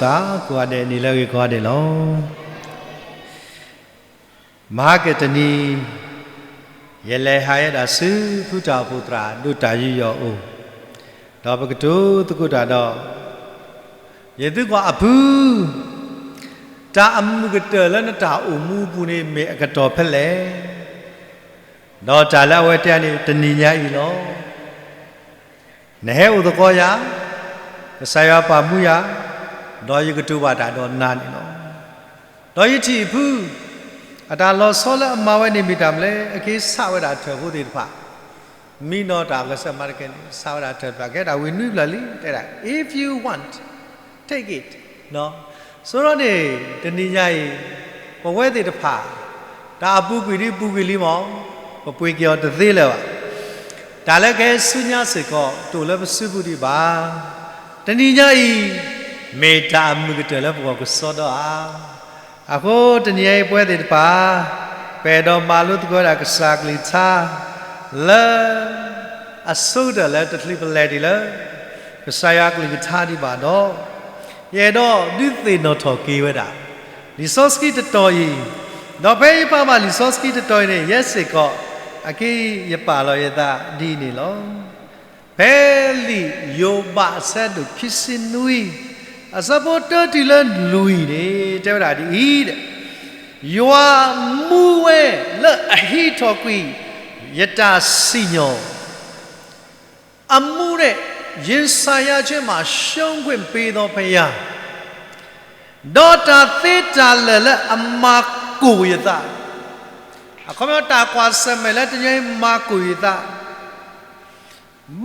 သးကိးဂၤဒဲးန့ၣ်လၢအဂ့ၤကိးဂၤဒဲးလီၤ. မဟါကတနံၤ ယလဲၤဟးယဲဒၣ်ဆူ ဖုတၢ်အိၣ်ဖှိၣ်သရၣ်ဒိၣ်တၢ်ယူးယီၣ်အအိၣ်, ဒီးပကတိၤသကိးတၢ်ဒီး ယသံကွၢ်အဖု, တၢ်အမုာ်ကတၢၢ်လၢနတၢ်အိၣ်မူအပူၤန့ၣ် မ့ၢ်အကတီၢ်ဖဲလဲၣ်. ဒီးတၢ်လၢအဝဲတဲန့ၣ် တနံၤညါအံၤလီၤ. နဟဲအိၣ်သကိးယၤ, ကစၢ်ယွၤပာ်မူယၤ, ဒီးယကတိၤဘၣ်တၢ်ဒီးနၤန့ၣ်လီၤ. ဒီးယထံၣ်အဖု အတၢ်လီၤဆီလၢအမၤဝဲန့ၣ်မ့ၢ်တၢ်မနုၤလဲၣ်, အက့ၤဆးဝဲဒၣ်ထၢၣ်ဖိသ့ၣ်တဖၣ်, မံနီၤတၢ်ဂဲၤဆၢမၤတကဲန့ၣ် ဆးဝဲဒၣ်ထၢၣ်တဖၣ် ကဲဒၣ်ဝံၤနွံဖျၢၣ်လံ တဲဒၣ် if you want, take it. ဆိဒီးန့ၣ် တနံၤညါအံၤ ပဝဲသ့ၣ်တဖၣ် တၢ်အပူၤကွံာ်ဒ်ပူၤကွံာ်လံမး, ပပှ့ၤက့ၤအီၤတသ့လၢၤဘၣ်. တၢ်လၢကဟဲဆူညါစ့ၢ်ကီး တအိၣ်လၢပစုပူၤဒံးဘၣ်. တနံၤညါအံၤ မ့ၢ်တၢ်အမုာ်ကတၢၢ်လၢပဂီၢ်ကစီဒီဧါ. အဃိတနံၤညါအံၤပဝဲသ့ၣ်တဖၣ် ပအဲၣ်ဒိးမၤလိသကိးဝဲဒၣ်ကစၢ်ကလုၢ်ကထါ လၢ အဆိကတၢၢ်လၢတချုးပလဲၤဒံးလၢ ကစၢ်ယွၤကလုၢ်ကထါဒံးဘၣ်ဒီး ယအဲၣ်ဒိးဒုးသ့ၣ်နီၣ်ထီၣ်က့ၤဝဲဒၣ် လံာ်စီဆှံတတီၤအံၤ, ဒီးဖဲယပာ်ဘၣ်လံာ်စီဆှံတတီၤအံၤန့ၣ် ယဲစ့ၢ်ကီး အက့ယပာ်လီၤယသးဒ်အံၤန့ၣ်လီၤ. ဖဲလံာ်ယိၤဘးအဆၢဒိၣ်ခံဆံနွံ အဆၢဖိတၢတုၤလၢလွံၢ်န့ၣ် တဲဝဲဒၣ်ဒ်အံၤ, ယွၤမူဝဲလၢအဟံးထီၣ်ကွံာ် ယတၢ်စံၣ်ညီၣ် အမူန့ၣ် ယစၢ်ယၤဆ့မး ရှုံးကွံာ်ပ့ၤသီဖယၤ, ဒီးတၢ်သ့တၢ်လၢာ်လၢအမၤကိၢ်ယသး, အခီပညီတၢ်ကွၢ်ဆၢၣ်မဲာ်လၢတနံၤအံၤမၤကိၢ်ယသး,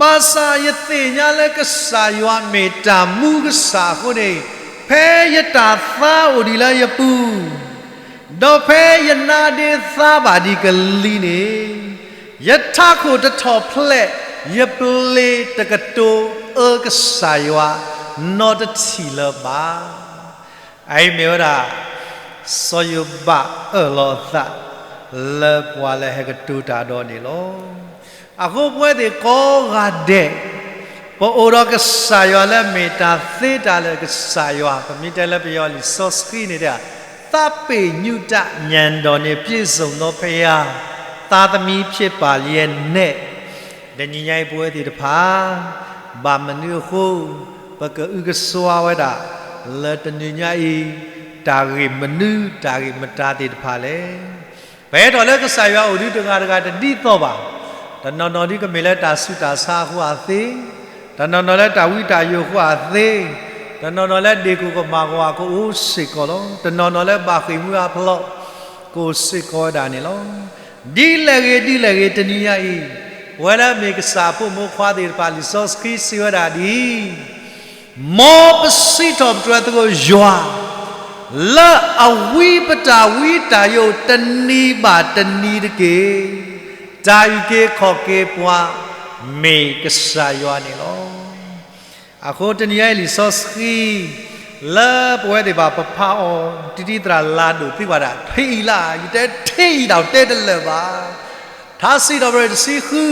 ဘၣ်ဆၣ်ယသ့ၣ်ညါလၢကစၢ်ယွၤမ့ၢ်တၢ်မူကစၢ်အဃိန့ၣ်, ဖဲယတၢ်သါအိၣ်ဒံးလၢယပူၤ ဒီးဖဲယနါဒ့သါဘၣ်ဒံးကလံၤန့ၣ်, ယထးခိၣ်တထီၣ်ဖျဲး, ယပျ့ၤတကတိၤအၢကစၢ်ယွၤနီတထံၣ်လၢၤဘၣ်. အအံၤမ့ၢ်ဝဲဒၣ် စီၤယိၤဘးအၢၣ်လီၤအသး လၢပှၤလၢဟဲကတိၤတၢ်ဒီးန့ၣ်လီၤ. အဃိပဝဲသ့ၣ်ကိးဂၤဒဲး ပအိၣ်ဒီးကစၢ်ယွၤလၢမ့ၢ်တၢ်သ့တၢ်လၢာ်ကစၢ်ယွၤ, ပမ့ၢ်တဲလၢပယီၤလံာ်စီဆှံန့ၣ်တဲ, သးပ့ၤညူးတၢ်ညၣ်ဒီးန့ၣ် ပြည့်စုံသောဘုရား, သားသမီးဖြစ်ပါလျက်နဲ့, တနံၤညါအံၤပဝဲသ့ၣ်တဖၣ် ဘၣ်မနုၤအဃိ ပကအုကစွါဝဲဒၣ် လၢတနံၤညါအံၤ တၢ်ဂ့ၢ်မနုၤတၢ်ဂ့ၢ်မတၤသ့ၣ်တဖၣ်လဲၣ်. ပဟဲထီၣ်လၢကစၢ်ယွၤအိၣ်ဒုတဂၤတဂၤတဒ်သိးဘၣ်. တနီၤနီၤဒုကမ့ၢ်လၢတၢ်ဆူးတၢ်ဆါအဃိအသ့, တနီၤနီၤလၢတၢ်ဝံတၢ်ယိာ်အဃိအသ့, တနီၤနီၤလၢဒ့ၣ်ကိၢ်ကမၣ်ကဝၤကအိၣ်စ့ၢ်ကီးလီၤ. တနီၤနီၤလၢဘၣ်ဃ့ၢ်မှံဟးဖျိး ကအိၣ်စ့ၢ်ကီးဝဲဒၣ်န့ၣ်လီၤ. ဒ်လဲၣ်ဂ့ၤဒ်လဲၣ်ဂ့ၤ တနံၤညါအံၤ ပဝဲလၢမ့ၢ်ကစၢ်အဖိမုၣ်ဖိခွါသ့ၣ်တဖၣ် လံာ်စီဆှံစံးဝဲဒၣ်ဒ်အံၤ, မ်ပစံးထီၣ်ပတြၢၤသကိးယွၤ လၢအဝံပတၢ်ဝံတၢ်ယိာ်တနံၤဘၣ်တနံၤတက့ၢ်. တၢ်အုၣ်က့ၤခီၣ်က့ၤပှၤ မ့ၢ်ကစၢ်ယွၤန့ၣ်လီၤ. အဃိတနံၤညါအံၤလံာ်စီဆှံ လၢပဝဲသ့ၣ်တဖၣ်ပဖးအီၤ တံတံသရၣ်လၤဒိၣ်သံကွၢ်ဒၣ် ထဲအံၤလၢ ယတဲထဲအံၤဒၣ်တဲတလၢာ်ဘၣ်. ထါစံးထီၣ်ပတြၢၤတဆံဃု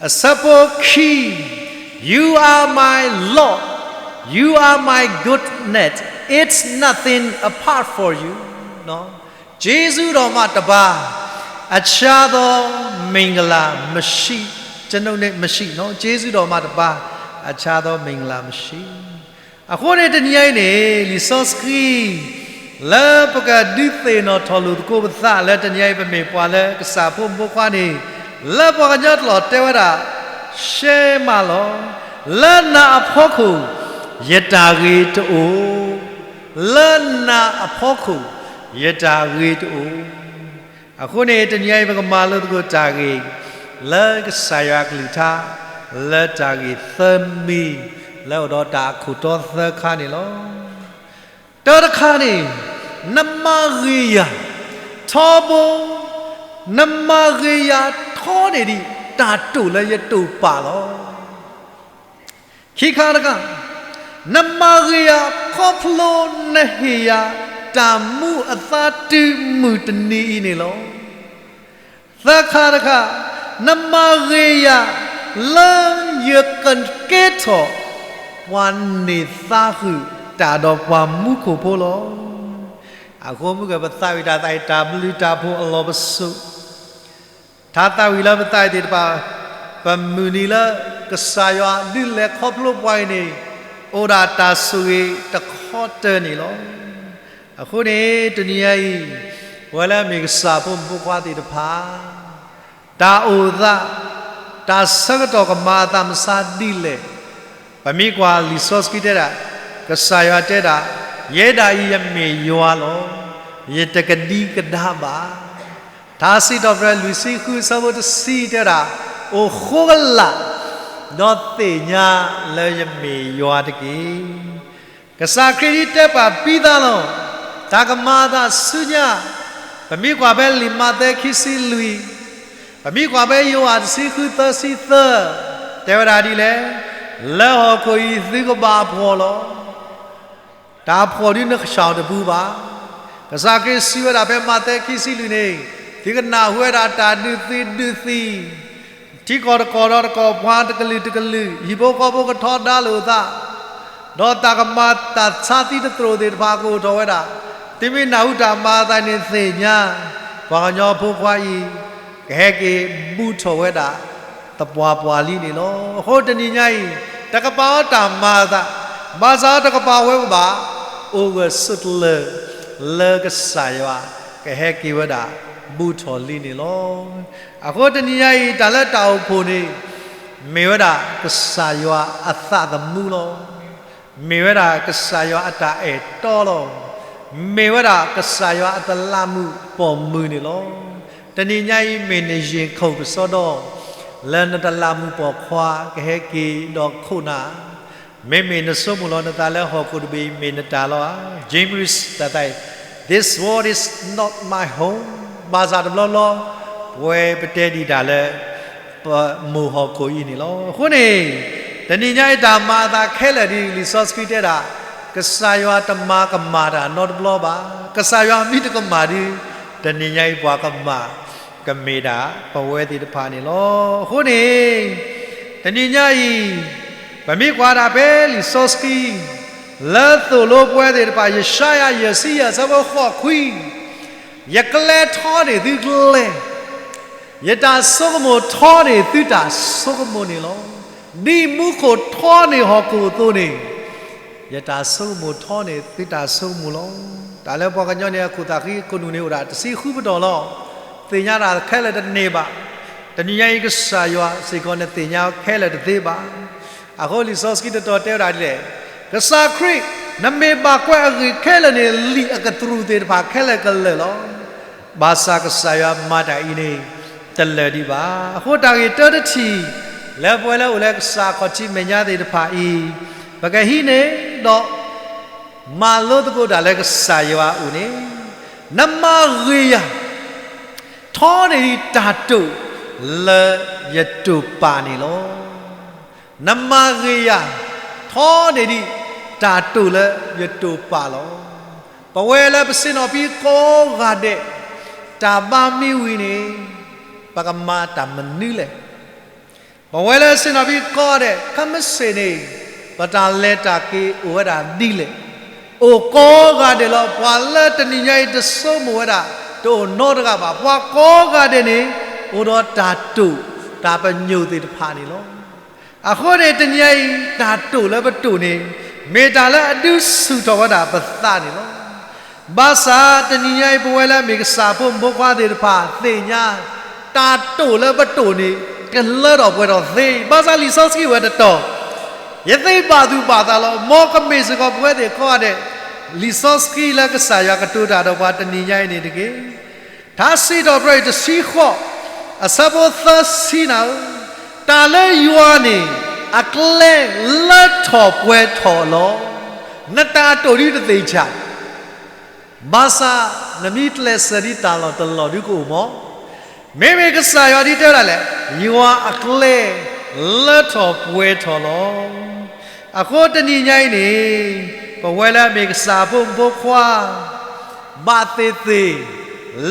အဆၢဖိခံ, You are my Lord, you are my goodness, it's nothing apart from you. ကျေးဇူးတော်မှတပါး အခြားသောမင်္ဂလာမရှိ, ကျွန်ုပ်နဲ့မရှိနော်, ကျေးဇူးတော်မှတပါး အခြားသောမင်္ဂလာမရှိ. အဃိန့ၣ် တနံၤအံၤန့ၣ် လံာ်စီဆှံ လၢပကဒုးသ့ၣ်နီၣ်ထီၣ်လိာ်သကိးပသးလၢတနံၤအံၤ ပမ့ၢ်ပှၤလၢကစၢ်ဖိမုၣ်ဖိခွါန့ၣ် လၢပှၤကညီတလီၢ်တဲဝဲဒၣ် ရှဲမးလီၤ. လၢနၤအဖီခိၣ် ယတၢ်ဂ့ၤတအိၣ်, လၢနၤအဖီခိၣ် ယတၢ်ဂ့ၤတအိၣ်. အဃိန့ၣ် တနံၤအံၤ ပကမၤလိသကိးတၢ်ဂ့ၢ် လၢကစၢ်ယွၤကလုၢ်ကထါ လၢတၢ်ဂ့ၢ်သၢမံၤ လၢအိၣ်ဒီးတၢ်အခိၣ်တီသၢခါန့ၣ်လီၤ. တၢတခါန့ၣ် နမၤဂ့ၤယၤ ထီဘိ, နမၤဂ့ၤယၤထီန့ၣ်ဒံး တၢ်တိာ်လၢယတိာ်ပာ်လီၤ. ခံခါတခါ, နမၤဂ့ၤယၤခီဖျိနဟ့ၣ်ယၤ တၢ်မူအသါတုၤမုၢ်တနံၤအံၤန့ၣ်လီၤ. သၢခါတခါ, နမၤဂ့ၤယၤလၢယကကဲထီၣ် ပှၤန့ၢ်သါဃုာ်တၢ် တၢ်ဒီးပှၤမူခိၣ်ဖိလီၤ. အဃိမုၢ်ဂီၤ ပသးဝံၣ်တၢ်သးအံၤ တၢ်ဘျုးတၢ်ဖှိၣ်အလီၢ်ပစိာ်, တၢ်သးဝံၣ်လၢပသးအံၤသ့ၣ်တဖၣ်, ပမုၢ်နံၤလၢကစၢ်ယွၤဒုးလဲၤခီဖျိပှၤအံၤန့ၣ်, အိၣ်ဒၣ်တၢ်ဆိၣ်ဂ့ၤတခီတၢၤန့ၣ်လီၤ. အဃိန့ၣ် တနံၤညါအံၤ, ပဝဲလၢအမ့ၢ်ကစၢ်ဖိမုၣ်ဖိခွါသ့ၣ်တဖၣ် တၢ်အိၣ်သး, တၢ်ဆၢကတီၢ်ကမၤအသးမဆါဒ်လဲၣ်. ပမ့ၢ်ကွၢ်လံာ်စီဆှံတဲဒၣ်, ကစၢ်ယွၤတဲဒၣ်, ယဲဒၣ်အံၤယမ့ၢ်ယွၤလီၤ. ယတကဒံကဒါဘၣ်. ထါစံးထီၣ်ပတြၢၤလွံၢ်ဆံဃုအဆၢဖိတဆံတဲဒၣ်, အိၣ်ဃိကလာ်, ဒီးသ့ၣ်ညါလၢယမ့ၢ်ယွၤတက့ၢ်. ကစၢ်ခရံာ်ဒ်တဲပာ်ဘံသးလီၤ. တၢ်ကမၤအသးဆူညါ, ပမ့ၢ်ကွၢ်ဖဲလံာ်မးသဲခံဆံလွံၢ်, ပမ့ၢ်ကွၢ်ဖဲယိၤဟၣ်တဆံဃုသၢဆံသၢ, တဲဝဲဒၣ်ဒ်လဲၣ်, လၢဟီၣ်ခိၣ်အံၤသုကဘၣ်ဖှီၣ်လီၤ. တၢ်ဖှီၣ်ဒုးနကဆှီတပူၤဘၣ်. ကစၢ်ခရံာ်စံးဝဲဒၣ်ဖဲမးသဲခံဆံလွံၢ်န့ၣ်, သုကနၢ်ဟူဝဲဒၣ်တၢ်ဒုးသုးဒုးသံ, ထံကီၢ်တကီၢ်ဒီးတကီၢ်ပှၤတကလုာ်တကလုာ်, ဟံၣ်ဖိဃီဖိကထီဒါလိာ်အသး, ဒီးတၢ်ကမၤတၢ်ဆါသံတသရိာ်သ့ၣ်တဖၣ်ကအိၣ်ထီၣ်ဝဲဒၣ်, သုမ့ၢ်နၢ်ဟူတၢ်မၤအသးန့ၣ်သ့ၣ်ညါ, ပှၤကညီဖိခွါအံၤ, ကဟဲက့ၤဘူးထီၣ်ဝဲဒၣ် သပှၢ်ပှၢ်လံန့ၣ်လီၤ. အဃိတနံၤညါအံၤ, တကပာ်အီၤတၢ်မၤအသး, ဘၣ်ဆၣ်တကပာ်ဝဲဘၣ်, အိၣ်ဂၢၢ်ဆိးကျၢၤ လၢကစၢ်ယွၤ ကဟဲက့ၤဝဲဒၣ် ဘူးထီၣ်လံန့ၣ်လီၤ. အဃိတနံၤညါအံၤ တၢ်လၢတၢ်အိၣ်ဖှိၣ်န့ၣ်, မ့ၢ်ဝဲဒၣ်ကစၢ်ယွၤအသးသမူလီၤ. မ့ၢ်ဝဲဒၣ်ကစၢ်ယွၤအတၢ်အဲၣ်တီလီၤ. မ့ၢ်ဝဲဒၣ်ကစၢ်ယွၤအတလးမူးပိာ်မုၣ်န့ၣ်လီၤ. တနံၤညါအံၤမ့ၢ်နယ့ၣ်ခိၣ်ကစီဒီ, လၢနတလးမူးပိာ်ခွါကဟဲက့ၤဒီးခိၣ်နၢ်, မ့မ့ၢ်နဆိကမိၣ်လီၤနသးလၢဟီၣ်ခိၣ်တဘ့ၣ်အံၤမ့ၢ်နတၢ်လီၤဧါ. James တၢ်သးအံၤ, This world is not my home. ဘၣ်ဆၣ်တဘျီဘျီ, ပဝဲပတဲဒံးတၢ်လၢ ပမိၢ်ဟီၣ်ခိၣ်အံၤန့ၣ်လီၤ. အဃိန့ၣ်, တနံၤညါအံၤတၢ်မၤအသးခဲလၢာ်ဒ်လံာ်စီဆှံတဲဒၣ်, ကစၢ်ယွၤတမၤကမၣ်တၢ်နီတဘျီဘၣ်. ကစၢ်ယွၤမ့ၢ်တကမၣ်ဒုး, တနံၤညါအံၤပှၤကမၣ်ကမ့ၢ်ဒၣ်ပဝဲသ့ၣ်တဖၣ်န့ၣ်လီၤ. အဃိန့ၣ်, တနံၤညါအံၤ, ပမ့ၢ်ကွၢ်ဒၣ်ဖဲလံာ်စီဆှံ လၢသိၣ်လိပဝဲသ့ၣ်တဖၣ် ယၡါယၤယဲၢ်ဆံယဲၢ်အဆၢဖိဃိးခွံ, ယကျဲထီန့ၢ်သုကျဲ, ယတၢ်ဆိကမိၣ်ထီန့ၢ်သုတၢ်ဆိကမိၣ်န့ၣ်လီၤ. ဒ်မူခိၣ်ထီန့ၢ်ဟီၣ်ခိၣ်အသိးန့ၣ်, ယတၢ်ဆိကမိၣ်ထီန့ၢ်သုတၢ်ဆိကမိၣ်လီၤ. တၢ်လၢပှၤကညီန့ၣ် အခိၣ်သးဃံခိၣ်နူာ်န့ၣ် အိၣ်ဒၣ်တဆံဃုပတီၢ်လီၤ. သ့ၣ်ညါတၢ်ခဲလၢာ်တန့ၢ်ဘၣ်. တနံၤညါအံၤကစၢ်ယွၤစ့ၢ်ကီးနသ့ၣ်ညါခဲလၢာ်တသ့ဘၣ်. အဃိလံာ်စီဆှံတတီၤတဲဝဲဒၣ်ဒ်လဲၣ်, ကစၢ်ခရံာ်, နမ့ၢ်ဘၣ်ကွၢ်အဂ့ၢ်ခဲလၢာ်န့ၣ် လံာ်အကတြူၢ်သ့ၣ်တဖၣ်ခဲလၢာ်ကလၢာ်လီၤ. ဘၣ်ဆၣ်ကစၢ်ယွၤမၤတၢ်အံၤန့ၣ် တလၢာ်ဒံးဘၣ်. အဃိတၢ်ဂ့ၢ်တၢတထံၣ် လၢပဝဲလၢအိၣ်လၢကစၢ်အခီၣ်ထံးမဲာ်ညါသ့ၣ်တဖၣ်အံၤ, ပကဟံးန့ၢ်ဒီး မၤလိသကိးတၢ်လၢကစၢ်ယွၤအအိၣ်န့ၣ်, နမၤဂ့ၤယၤ ထီန့ၢ်ဒံးတၢ်တိာ်လၢယတိာ်ပာ်န့ၣ်လီၤ. နမၤဂ့ၤယၤ ထီန့ၢ်ဒံးတၢ်တိာ်လၢယတိာ်ပာ်လီၤ. ပဝဲလၢပဆ့ၣ်နီၤဖံကိးဂၤဒဲး တၢ်ဘါမ့ၢ်ဝံၤန့ၣ် ပကမၤတၢ်မနုၤလဲၣ်. ပဝဲလၢဆ့ၣ်နီၤဖံကိးဂၤဒဲး ခဲမုၢ်ဆ့ၣ်န့ၣ် ပတၢ်လဲၤတၢ်က့ၤအိၣ်ဝဲဒၣ်ဒ်လဲၣ်. အိၣ်ကိးဂၤဒဲးလီၤ. ပှၤလၢတနံၤညါအံၤတဆိကမိၣ်ဝဲဒၣ် တအိၣ်နီတဂၤဘၣ်. ပှၤကိးဂၤဒဲးန့ၣ် အိၣ်ဒီးတၢ်တိာ် တၢ်ပညိၣ်သ့ၣ်တဖၣ်န့ၣ်လီၤ. အဃိန့ၣ်တနံၤညါအံၤ တၢ်တိာ်လၢပတိာ်န့ၣ် မ့ၢ်တၢ်လၢအဒုးဆူၣ်ထီၣ်ဝဲဒၣ်ပသးန့ၣ်လီၤ. ဘၣ်ဆၣ်တနံၤညါအံၤ ပဝဲလၢအမ့ၢ်ကစၢ်ဖိမုၣ်ဖိခွါသ့ၣ်တဖၣ်သ့ၣ်ညါ တၢ်တိာ်လၢပတိာ်န့ၣ် ကလၢထီၣ်ပှဲၤထီၣ်သ့. ဘၣ်ဆၣ်လံာ်စီဆှံဝဲတတီၤ, ယသ့ဘၣ်သူၣ်ဘၣ်သးလီၤ. မ်ကမ့ၢ်စ့ၢ်ကီးပဝဲသ့ၣ်ကိးဂၤဒဲး, လံာ်စီဆှံလၢကစၢ်ယွၤကတိၤတၢ်ဒီးပှၤတနံၤညါအံၤန့ၣ်တက့ၢ်. ထါစံးထီၣ်ပတြၢၤအံၤတဆံဃိး အဆၢဖိသၢဆံနၤဧၢ, တၢ်လၢယွၤန့ၣ် အကျဲလၢထီၣ်ပှဲၤထီၣ်လီၤ. နတၢ်တိာ်ဒုတသ့ၣ်ဆၣ်, ဘၣ်ဆၣ်နမ့ၢ်ကျဲးစၢးဒ်တၢ်လီၢ်တလီၢ်ဒုကအိၣ်မး. မ့မ့ၢ်ကစၢ်ယွၤဒ်တဲဝဲဒၣ်လဲၣ်, ယွၤအကျဲလၢထီၣ်ပှဲၤထီၣ်လီၤ. အဃိတနံၤညါအံၤန့ၣ် ပဝဲလၢအမ့ၢ်ကစၢ်ဖိမုၣ်ဖိခွါ ဘၣ်သ့ၣ်သ့ၣ်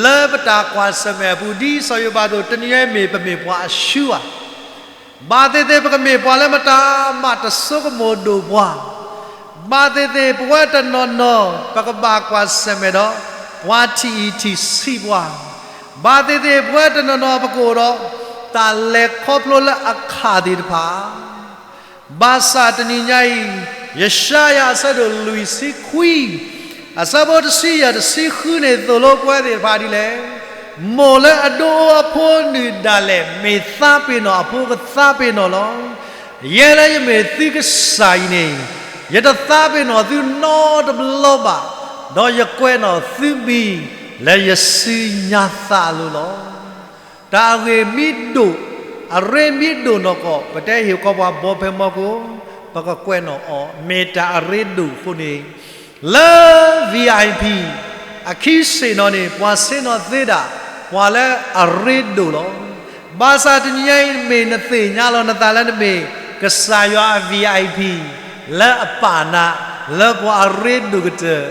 လၢပတၢ်ကွၢ်ဆၢၣ်မဲာ်အပူၤ ဒ်စီၤယိၤဘးအသိး တနံၤညါအံၤမ့ၢ်ပမ့ၢ်ပှၤအဆှုဧါ. ဘၣ်သ့ၣ်သ့ၣ်ပကမ့ၢ်ပှၤလၢမတၤမးတဆိကမိၣ်ဒိၣ်ပှၤ ဘၣ်သ့ၣ်သ့ၣ်ပဝဲတနီၤနီၤ ပကဘၣ်ကွၢ်ဆၢၣ်မဲာ်ဒီး ပှၤထံၣ်အံၤထံၣ်ဆံးပှၤ, ဘၣ်သ့ၣ်သ့ၣ်ပဝဲတနီၤနီၤ ပကအိၣ်ဒီး တၢ်လဲၤခီဖျိလၢအခးသ့ၣ်တဖၣ် ဘၣ်ဆၣ်တနံၤညါအံၤ ယၡါယၤအဆၢဒိၣ်လွံၢ်ဆံခွံ အဆၢဖိတဆံယဲၢ်တဆံဃုန့ၣ် သိၣ်လိပဝဲသ့ၣ်တဖၣ်ဒ်လဲၣ်. မိၢ်လၢအဒိအဖိနုၢ်ဒၣ်လဲာ် မ့ၢ်သးပ့ၤနီၣ်အဖိကသးပ့ၤနီၣ်လီၤ. ယဲလၢယမ့ၢ်သုကစၢ်အံၤန့ၣ် ယတသးပ့ၤနီၣ်သုနီတဘျီဘၣ်, ဒီးယကွဲးနီၣ်သုမံၤလၢယစုညါသးအလိၤလီၤ. တၢ်အဂ့ၢ်မ့ၢ်ဒိၣ်, အရ့မ့ၢ်ဒိၣ်နီၢ်ကီၢ် ပတဲဟ့ၣ်ကီးပှၤဘီဖဲမီကိ, ပကကွဲးနီၣ်အီၤ မ့ၢ်တၢ်အရ့ဒိၣ်အဃိန့ၣ်, လၢ VIP အခံဆ့ၣ်နီၤန့ၣ် ပှၤဆ့ၣ်နီၤသ့ဒၣ် ပှၤလၢအရ့ဒိၣ်လီၤ. ဘၣ်ဆၣ်တနံၤညါအံၤ မ့ၢ်နသ့ၣ်ညါလီၤနသးလၢနမ့ၢ် ကစၢ်ယွၤအ VIP လၢအပာ်နၤ လၢပှၤအရ့ဒိၣ်ကတၢၢ်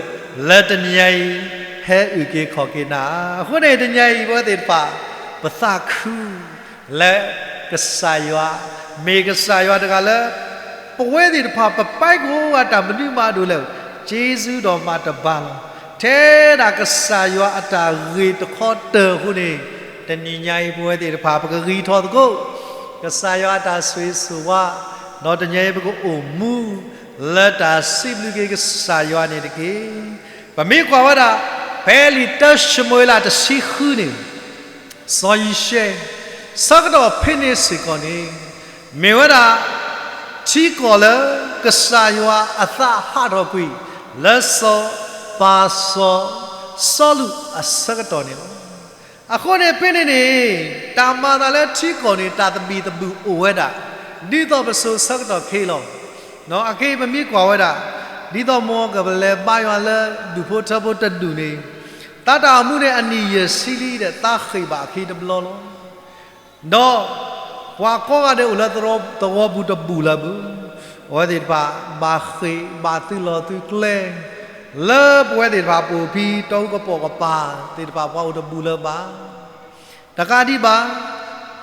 လၢတနံၤညါအံၤ ဟဲအုၣ်က့ၤခီၣ်က့ၤနၤ. အဃိန့ၣ် တနံၤညါအံၤ ပဝဲသ့ၣ်တဖၣ် ပသးခု လၢကစၢ်ယွၤ, မ့ၢ်ကစၢ်ယွၤတဂၤလၢ ပဝဲသ့ၣ်တဖၣ် ပပၢ်ကိးဂၤတၢ်မနုၤမးဒိၣ်လဲၣ်, ကျေးဇူးတော် မၤတဘါလီၤ. ထဲဒၣ်ကစၢ်ယွၤအတၢ်ဂ့ၤတခီတၢၢ်အဃိန့ၣ်, တနံၤညါအံၤ ပဝဲသ့ၣ်တဖၣ် ပကဂံၢ်ထီၣ်သကိး ကစၢ်ယွၤအတၢ်ဆိၣ်ဂ့ၤဆိၣ်ဝါ, ဒီးတနံၤညါအံၤ ပကအိၣ်မူ လၢတၢ်စံးဘျုးက့ၤကစၢ်ယွၤန့ၣ်တက့ၢ်. ပမ့ၢ်ကွၢ်ဝဲဒၣ် ဖဲလံာ်တၢၡမူၤအ့လးတဆံဃုန့ၣ် စီၤယံၤၡဲ ဆၢကတီၢ်ဖဲန့ၣ်စ့ၢ်ကီးန့ၣ် မ့ၢ်ဝဲဒၣ် ထံကီၢ်လၢကစၢ်ယွၤအသးဟးထီၣ်ကွံာ် လၢစီၤပၤစီၤစီလူးအဆၢကတီၢ်န့ၣ်လီၤ. အဃိန့ၣ်ဖဲန့ၣ်န့ၣ် တၢ်မၤအသးလၢထံကီၢ်န့ၣ် တၢ်သဘံၣ်သဘုၣ်အိၣ်ဝဲဒၣ် ဒ်သိးပစိၤဆၢကတီၢ်ခဲအံၤလီၤ. အခဲအံၤပမ့ၢ်ကွၢ်ဝဲဒၣ် ဒ်သိးမ်ကပလဲၤဘါယွၤလၢဒူၣ်ဖိထၢဖိတဒူၣ်န့ၣ်, သးတၢ်အိၣ်မူန့ၣ် အနံၣ်ယဲၢ်ဆံလံဒီး သးဃ့ၢ်ဘၣ်အခံတဘျီလီၤ. ဒီးပှၤကိးဂၤဒဲးအိၣ်လၢသဝီပူၤတဘူၣ်လၢၤဘၣ်. အဝဲသ့ၣ်တဖၣ် ဘၣ်ဃ့ၢ်ဘၣ်သုးလီၢ်သုးကျဲ လၢပဝဲသ့ၣ်တဖၣ်ပိာ်ဖံ တီအူကပိာ်ကပၤသ့ၣ်တဖၣ် ပှၤအိၣ်တဘူၣ်လၢၤဘၣ်. တကးဒံးဘၣ်,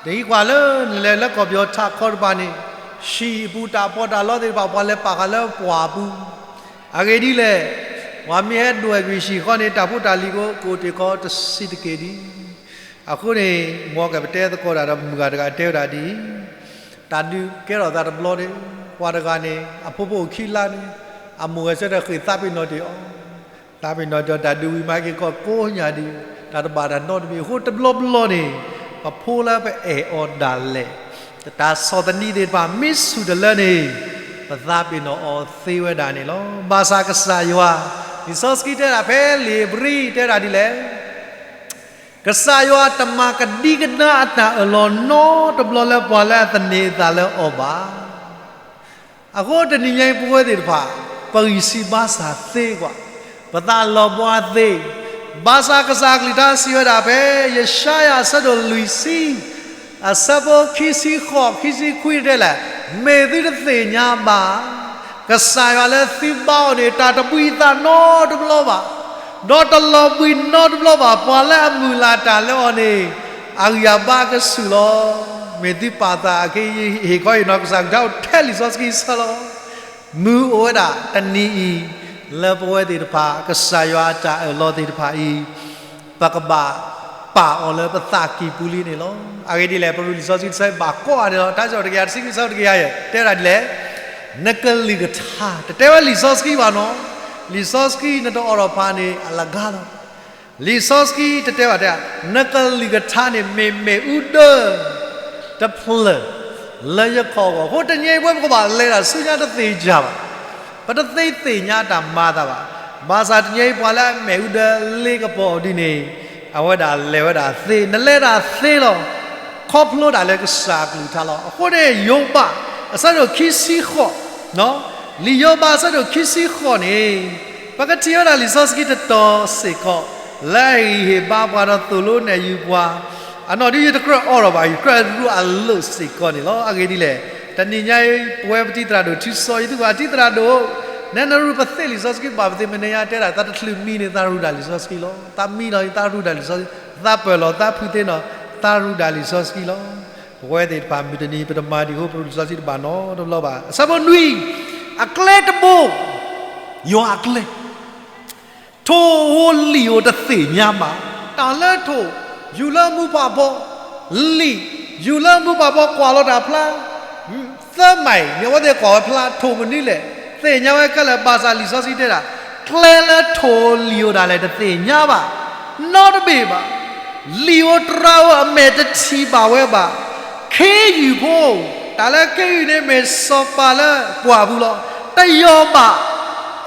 တဟံးကွၢ်လၢနလဲၤလၢကီၢ်ပယီၤထးခီတဖၣ်န့ၣ်, ဟံၣ်အပူၤတၢ်ပီးတၢ်လီသ့ၣ်တဖၣ် ပှၤလဲၤပာ်ဃာ်လၢပှၢ်ပူၤ. အဂ့ၢ်ဒ်လဲၣ်, ပှၤမ့ၢ်ဟဲဒွဲၣ်ကွံာ်ဟံၣ်ဃီန့ၣ် တၢ်ဖိတၢ်လံၤကိးက့ၤကီးတဆံးတက့ၢ်ဒံး. အဃိန့ၣ် မ်ကပတဲသကိးတၢ်ဒီးမုၢ်ဂၤတဂၤတဲဝဲဒၣ်ဒ်အံၤ, တၢ်ဒုးကဲထီၣ်သးတဘျီန့ၣ်, ပှၤတဂၤန့ၣ် အဖိဖိအိၣ်ခံလါန့ၣ်, အမိၢ်ဂဲၤဆၢထၢၣ်ဃ့ၢ်သးပ့ၤနီၣ်တ့ၢ်အီၤ, သးပ့ၤနီၣ်တ့ၢ်အီၤ တၢ်ဒုးဝံၤမၤက့ၤကီၢ်ကိးညါဒံး, တၢ်တဘၣ်တၢ်နီတမံၤအဃိ တဘျီဘျီန့ၣ် ပဖိလၢပအဲၣ်အီၤဒၣ်လဲာ်, တၢ်ဆီၣ်သနံးသ့ၣ်တဖၣ် မ့ၢ်ဆူၣ်တလၢန့ၣ်, ပသးပ့ၤနီၣ်အီၤသ့ဝဲဒၣ်န့ၣ်လီၤ. ဘၣ်ဆၣ်ကစၢ်ယွၤ, လံာ်စီဆှံတဲဒၣ်ဖဲလံာ်ဧ့ၤဘြံၤတဲဒၣ်ဒ်လဲၣ် ကစၢ်ယွၤတမၤကဒံကဒါအတၢ်အၢၣ်လီၤနီတဘျီလၢပှၤလၢအသန့ၤအသးလၢအီၤဘၣ်. အဃိတနံၤညါအံၤပဝဲသ့ၣ်တဖၣ်, ပဂံၢ်စၢ်ဘါစၢ်သ့ကွၢ်, ပသးလီၤဘှါသ့, ဘၣ်ဆၣ်ကစၢ်အကလုၢ်ကထါစံးဝဲဒၣ်ဖဲ ယၡါယၤအဆၢဒိၣ်လွံၢ်ဆံ အဆၢဖိခံဆံဃိး ခံဆံခွံတဲလဲၣ်, မ့ၢ်သုတသ့ၣ်ညါဘၣ် ကစၢ်ယွၤလၢသုဘါအီၤန့ၣ် တၢ်တဘှံးသးနီတဘျီဘၣ်, ဒီးတလီၤဘှံးနီတဘျီဘၣ်, ပှၤလၢအမုၢ်လၢ်တၢ်လၢအီၤန့ၣ် အဂံၢ်အဘါကဆူၣ်လီၤ. မ့ၢ်သုပာ်သးအက့ ယဟ့ၣ်ခီအံၤနီၤ ကစၢ်ကထါအိၣ်ထဲလံာ်စီဆှံအဆၢလီၤ. မုၢ်အိၣ်ဝဲဒၣ်တနံၤအံၤ လၢပဝဲသ့ၣ်တဖၣ် ကစၢ်ယွၤအတၢ်အၢၣ်လီၤသ့ၣ်တဖၣ်အံၤ ပကဘၣ်ပာ်အီၤလၢပသးကံၢ်ပူၤလံန့ၣ်လီၤ. အဂ့ၢ်ဒ်လဲၣ် ပရူးလံာ်စီဆှံတဆၢဘၣ်ကိးဂၤဒဲးလီၤ. တၢ်စံးထီၣ်တကယၤတဆံခွံ ဆၢတကယၤယဲၢ် တဲဝဲဒၣ်ဒ်လဲၣ်, နကလုၢ်ကထါ တတဲဝဲလံာ်စီဆှံဘၣ်နီၤ, လံာ်စီဆှံနတအိးထီၣ်ဖးန့ၣ် အလီၤဂာ်လီၤ. လံာ်စီဆှံတတဲဘၣ်တဲ, နကလုၢ်ကထါန့ၣ် မ့ၢ်မ့ၣ်အူဒၢ တဖျၢၣ် လၢယခီၣ်အဂီၢ်. အဃိတနံၤအံၤပဝဲပကဘၣ်လဲၤတၢ်ဆူညါတသ့ၣ်ညါဘၣ်. ပတသ့သ့ၣ်ညါတၢ်မၤအသးဘၣ်. ဘၣ်ဆၣ်တနံၤအံၤပှၤလၢအမ့ၣ်အူဒၢလ့ကပီၤဒ်န့ၣ် အဝဲဒၣ်လဲၤဝဲဒၣ်သ့, နလဲၤတၢ်သ့လီၤ. ခီဖျိဒၣ်လၢကစၢ်အကလုၢ်ကထါလီၤ. အဃိန့ၣ် ယိၤဘး အဆၢဒိၣ်ခံဆံဃိး, လံာ်ယိၤဘးအဆၢဒိၣ်ခံဆံဃိးန့ၣ် ပကထံၣ်ဝဲဒၣ်လံာ်စီဆှံတတီၤစ့ၢ်ကီး လၢအဟ့ၣ်ဂံၢ်ဟ့ၣ်ဘါပှၤဒီးသိၣ်လိနဲၣ်ယုၤပှၤ, အနီၢ်ဒုးယတကြၢးအိးထီၣ်ဘၣ်, ယကြၢးရူးအလိၣ်စ့ၢ်ကီးန့ၣ်လီၤ. အဂ့ၢ်ဒ်လဲၣ်, တနံၤညါအံၤ ပဝဲပတံၤသရၣ်ဒိၣ် ထံစီယသူဘၣ်တံၤသရၣ်ဒိၣ်, နဲနရူးပသ့ၣ်လံာ်စီဆှံဘၣ်ပသ့ၣ်မနုၤညါတဲဒၣ် သးတချုးမံန့ၣ် သးရူးဒၣ်လံာ်စီဆှံလီၤ. သးမံလီၤ သးရူးဒၣ်လံာ်စီဆှံ, သးပၢၢ်လီၤ သးဖုးသ့နီၤ သးရူးဒၣ်လံာ်စီဆှံလီၤ. ပဝဲသ့ၣ်တဖၣ်မုၢ်တနံၤ ပတမၤဒံးအဃိ ပရူးလံာ်စီဆှံတဘၣ်နီတဘျီဘၣ်. အဆၢဖိနွံ, အကျဲတဘိ ယွၤအကျဲ ထိၣ်ဧိၤလံာ်ဧိၤတသ့ၣ်ညါဘၣ်. တၢ်လၢထိၣ် ယူၤလၢမူဖးဘီ, လံာ် ယူၤလၢမူဖးဘီကွၢ်လီၤတၢ်ဖျါ, သၢမံၤန့ၣ် အဝဲသ့ၣ်ကွၢ်ဝဲဖျါ ထိၣ်မနုၤလဲၣ် သ့ၣ်ညါဝဲခဲလၢာ် ဘၣ်ဆၣ်လံာ်စီဆှံတဲဒၣ် ကျဲလၢထိၣ်ဧိၤလံာ်ဧိၤဒၣ်လဲာ်တသ့ၣ်ညါဘၣ်, နီတဘ့ၣ်ဘၣ်. လံာ်ဧိၤတြၤဧိၤအမဲာ်တထံၣ်ဘၣ်ဝဲဘၣ်. ခ့ယုၢ်ဖိ, တၢ်လၢခ့ယုၢ်န့ၣ်မ့ၢ်စီၤပၤလၢပှၢ်ပူၤလီၤ. တယီၤဘၣ်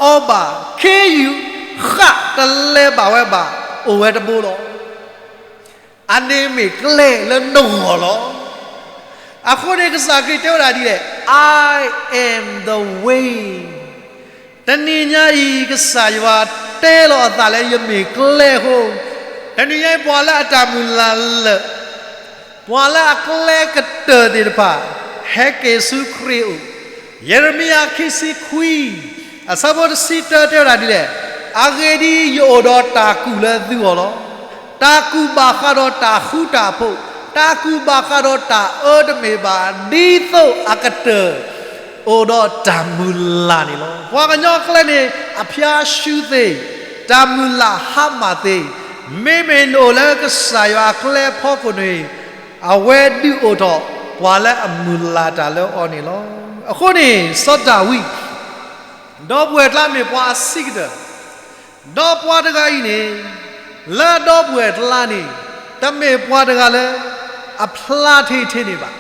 အီၤဘၣ်, ခ့ယုၢ်ဃၣ်တလဲၤဘၣ်ဝဲဘၣ်, အိၣ်ဝဲတဘိလီၤ. အန့ၣ်မ့ၢ်ကျဲလၢနဂီၢ်လီၤ. အဃိန့ၣ်ကစၢ်ခရံာ်တဲဝဲဒၣ်ဒ်လဲၣ်, I am the way. တနံၤညါအံၤ ကစၢ်ယွၤတဲလီၤအသးလၢယမ့ၢ်ကျဲအဃိ, တနံၤညါအံၤ ပှၤလၢအတၢ်မုၢ်လၢ်လၢာ်, ပှၤလၢအကျဲကတၢၢ်သ့ၣ်တဖၣ် ဟဲက့ၤဆူခရံာ်အအိၣ်. ယံးရမံယၤခံဆံခွံ အဆၢဖိတဆံတၢတဲဝဲဒၣ်ဒ်လဲၣ်, အဂ့ၢ်ဒ်အံၤ, ယအိၣ်ဒီးတၢ်ကူၣ်လၢသုဂီၢ်လီၤ. တၢ်ကူၣ်ဘၣ်ဃးဒီးတၢ်ဃူတၢ်ဖိး, တၢ်ကူၣ်ဘၣ်ဃးဒီးတၢ်အၢတမ့ၢ်ဘၣ်, ဒ်သိးအကတၢၢ် အိၣ်ဒီးတၢ်မုၢ်လၢ်န့ၣ်လီၤ. ပှၤကညီအကျဲန့ၣ် အဖျါဆှူသ့, တၢ်မုၢ်လၢ်ဟါမၢ်သ့, မ့မ့ၢ်နအိၣ်လၢကစၢ်ယွၤအကျဲအဖီခိၣ်န့ၣ်, အဝဲဒုးအိၣ်ထီၣ်ပှၤလၢအမုၢ်လၢ်တၢ်လၢအီၤန့ၣ်လီၤ. အဃိန့ၣ် စီၤဒၤဝံး ဒီပုၢ်ဝဲၢ်ကျါမ့ၢ်ပှၤအဆံးကတၢၢ်, ဒီးပှၤတဂၤအံၤန့ၣ်, လၢဒီပုၢ်ဝဲၢ်ကျါန့ၣ်, တမ့ၢ်ပှၤတဂၤလၢ အဖျါထံထံန့ၣ်ဘၣ်.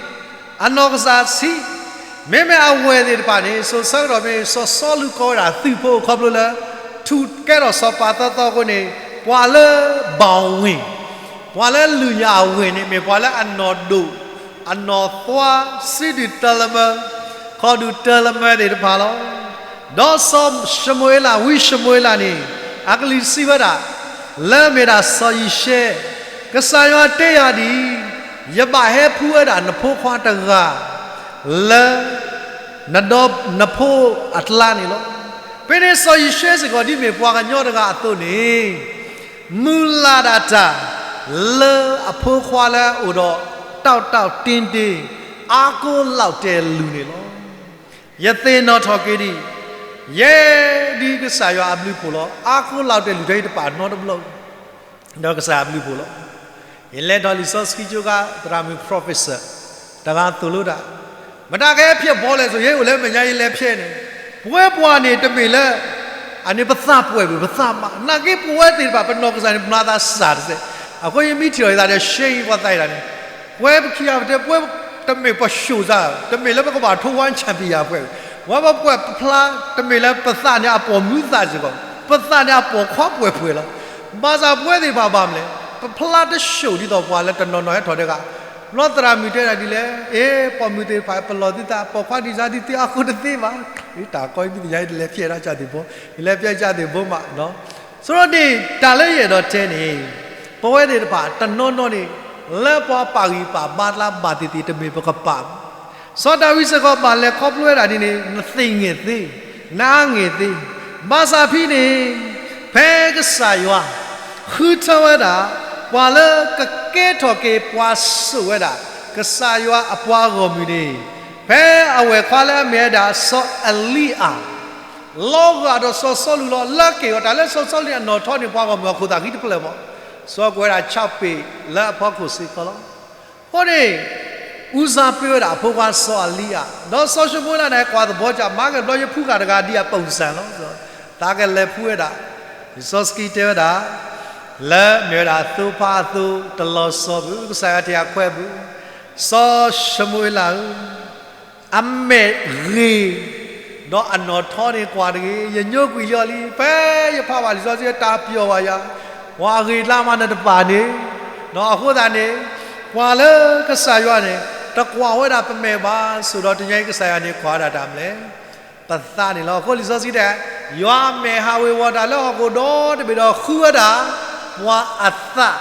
အနီၢ်ကစၢ်ဆံး, မ့မ့ၢ်အဝဲၢ်သ့ၣ်တဖၣ်န့ၣ် စိၤဆၢကတီၢ်မ့ၢ် စီၤစီလူးကိးဝဲဒၣ်သုးဖိခီဖျိလၢ ထူၣ်ကဲထီၣ်စီၤပၤသီသီအဃိန့ၣ်, ပှၤလၢဘီၣ်ဝ့ၢ်, ပှၤလၢလုၢ်ယၤအဝ့ၢ်န့ၣ် မ့ၢ်ပှၤလၢအနီၢ်ဒိၣ်, အနီၢ်သွါ, စုဒုၣ်တၢ်လၢမၢ, ခီၣ်ဒုၣ်တၢ်လၢမၢသ့ၣ်တဖၣ်လီၤ. ဒီးစီၤၡမူၤအ့လး, ဝံၡမူၤအ့လးန့ၣ်, အကလုၢ်စံးဝဲဒၣ်, လၢမ့ၢ်ဒၣ်စီၤယံၤၡဲ, ကစၢ်ယွၤတဲယၤဒ်အံၤ, ယဘၣ်ဟဲဖှူဝဲဒၣ်နဖိခွါတဂၤ လၢ နဒီနဖိအကျါန့ၣ်လီၤ. ဖဲန့ၣ်စီၤယံၤၡဲစ့ၢ်ကီး ဒ်မ့ၢ်ပှၤကညီတဂၤအသိးန့ၣ်, မုၢ်လၢ်ဒၣ်တၢ် လၢအဖိခွါလၢအအိၣ်ဒီး တီတီတ့တ့, အါကိးလီၤတဲာ်လုၢ်န့ၣ်လီၤ. ယသ့ၣ်နီၣ်ထီၣ်က့ၤဒ်အံၤ, ယဲဒ်ကစၢ်ယွၤအဘျုးဖှိၣ်လီၤ. အါကိးလီၤတဲာ်လုၢ်ထဲအံၤတပာ်နီတဘျီ ဒီးကစၢ်အဘျုးဖှိၣ်လီၤ. ယလဲၤထီၣ်လံာ်စီဆှံကၠိခါ သရၣ်မုၣ် professor တဂၤသိၣ်လိတၢ်, မတၤကဟဲဖျဲးဘီလဲၣ်စိၤ ယဟဲအိၣ်လၢမဲာ်ညါ ယလဲၤဖျဲးန့ၣ်, ပဝဲပှၤန့ၣ်တမ့ၢ်လၢ အန့ၣ်ပသးပှဲၤပှဲၤ ပသးမး နာ်က့ပဝဲသ့ၣ်တဖၣ် ပနီၢ်ကစၢ်န့ၣ် ပနီၢ်သးစၢ်တစဲး, အဃိယမ့ၢ်ထံၣ်လီၤယသးဒီး ရှဲအံၤပှၤသးယံၤတၢ်န့ၣ်, ပဝဲပခံဂၤပတဲ ပဝဲတမ့ၢ်ပၡိၣ်စၢ်, တမ့ၢ်လၢပကဘၣ်ထိဝါ champion ပှဲၤ, ပဝဲပပှဲၤပဖျါ တမ့ၢ်လၢပသးန့ၣ်အပိာ်မုၣ်သးစ့ၢ်ကီး, ပသးန့ၣ်အပိာ်ခွါပှဲၤပှဲၤလီၤ. ဘၣ်ဆၣ်ပဝဲသ့ၣ်တဖၣ်ဘၣ်မနုၤလဲၣ်, ပဖျါတဆှိၣ်ဒ်သိးပှၤလၢတနီၤနီၤဟဲထီၣ်တဂၤ, ဘျီသရၣ်မုၣ်တဲဒၣ်ဒ်လဲၣ်, အ့ ပိာ်မုၣ်သ့ၣ်တဖၣ် ပလီၢ်သုသး ပိာ်ခွါဒံးစၢ်ဒံးသ့အါဃိတသ့ဘၣ်, တၢ်ကီအံၤမ့ၢ်သ့ၣ်ညါ ယတလဲၤဖျဲးဒီးကၢ်သ့ၣ်ဘိ, ယလဲၤဖျဲးကၢ်သ့ၣ်ဘိမး, ဆိဒီးန့ၣ် တၢ်လၢယအဲၣ်ဒိးတဲန့ၣ်, ပဝဲသ့ၣ်တဖၣ်တနီၤနီၤန့ၣ်, လၢပှၤပာ်ဂံၢ်ပာ်ဘါကျါဘၣ်သ့ၣ်သ့ၣ် တမ့ၢ်ပကပာ်ဘၣ်. စီၤဒၤဝံးစ့ၢ်ကီးဘၣ်လဲၤခီဖျိဝဲဒၣ်ဒ်န့ၣ်, နသ့ၣ်ငဲၢ်သ့, နအါငဲၢ်သ့, ဘၣ်ဆၣ်ဖဲန့ၣ်, ဖဲကစၢ်ယွၤ ဃုထၢဝဲဒၣ် ပှၤလၢကကဲထီၣ်က့ၤပှၤစိာ်ဝဲဒၣ် ကစၢ်ယွၤအပှၤဂီၢ်မုၢ်န့ၣ်, ဖဲအဝဲၢ်ခွါလၢအမ့ၢ်ဝဲဒၣ်စီၤအလံအၤ လီၤဂာ်ဒီးစီၤစီလူးလီၤ. လၢက့ၤအီၤတၢ်လၢစီၤစီလူးန့ၣ် အနီၣ်ထီန့ၢ်ပှၤဂီၢ်မုၢ်အခိၣ်သးဃံတဖျၢၣ်မး, စီၤကွဲးဒၣ်ဆၣ်ပ့ၤလၢအဖီခိၣ်စ့ၢ်ကီးလီၤ. အဃိန့ၣ် အူစၤပ့ၤဝဲဒၣ်အဖိခွါစီၤအလံအၤ, ဒီးစီၤၡမူၤအ့လးန့ၣ် ကွၢ်သဘီကၢ် မၤက့ၤဘျီယဖှူဃာ်တဂၤဒ်အပိၢ်စၢ်လီၤ. သးကလဲၤဖှူဝဲဒၣ်, လံာ်စီဆှံတဲဝဲဒၣ်, လၢမ့ၢ်ဝဲဒၣ်သိဖါအသိတလီၤဆီဘၣ် ကစၢ်ယွၤတ့ၢ်အခွဲးဘၣ်, စီၤၡမူၤအ့လးဧၢ, အမဲာ်ဂ့ၤ ဒီးအနီၣ်ထီန့ၣ်ကွၢ်တဂ့ၤ, ယညိကွံာ်လီၤလံ, ဖဲယဖးဘၣ်လံာ်စီဆှံတၢ်ပျီၢ်ဘၣ်ယၤ, ပှၤအဂ့ၤကျါမးနတပာ်န့ၣ်, ဒီးအဃိသတးန့ၣ်, ပှၤလၢကစၢ်ယွၤန့ၣ် တကွၢ်ဝဲဒၣ်ပမဲာ်ဘၣ်, ဆိးဒီးတနံၤအံၤကစၢ်ယွၤန့ၣ်ကွၢ်ဝဲဒၣ်တၢ်မနုၤလဲၣ်, ပသးန့ၣ်လီၤ. အဃိလံာ်စီဆှံတဲ, ယွၤမဲာ်ဟးဝ့ၤဝီၤတၢ်လၢဟီၣ်ခိၣ်ဒီတဘ့ၣ်ဒီးဃုဝဲဒၣ် ပှၤအသး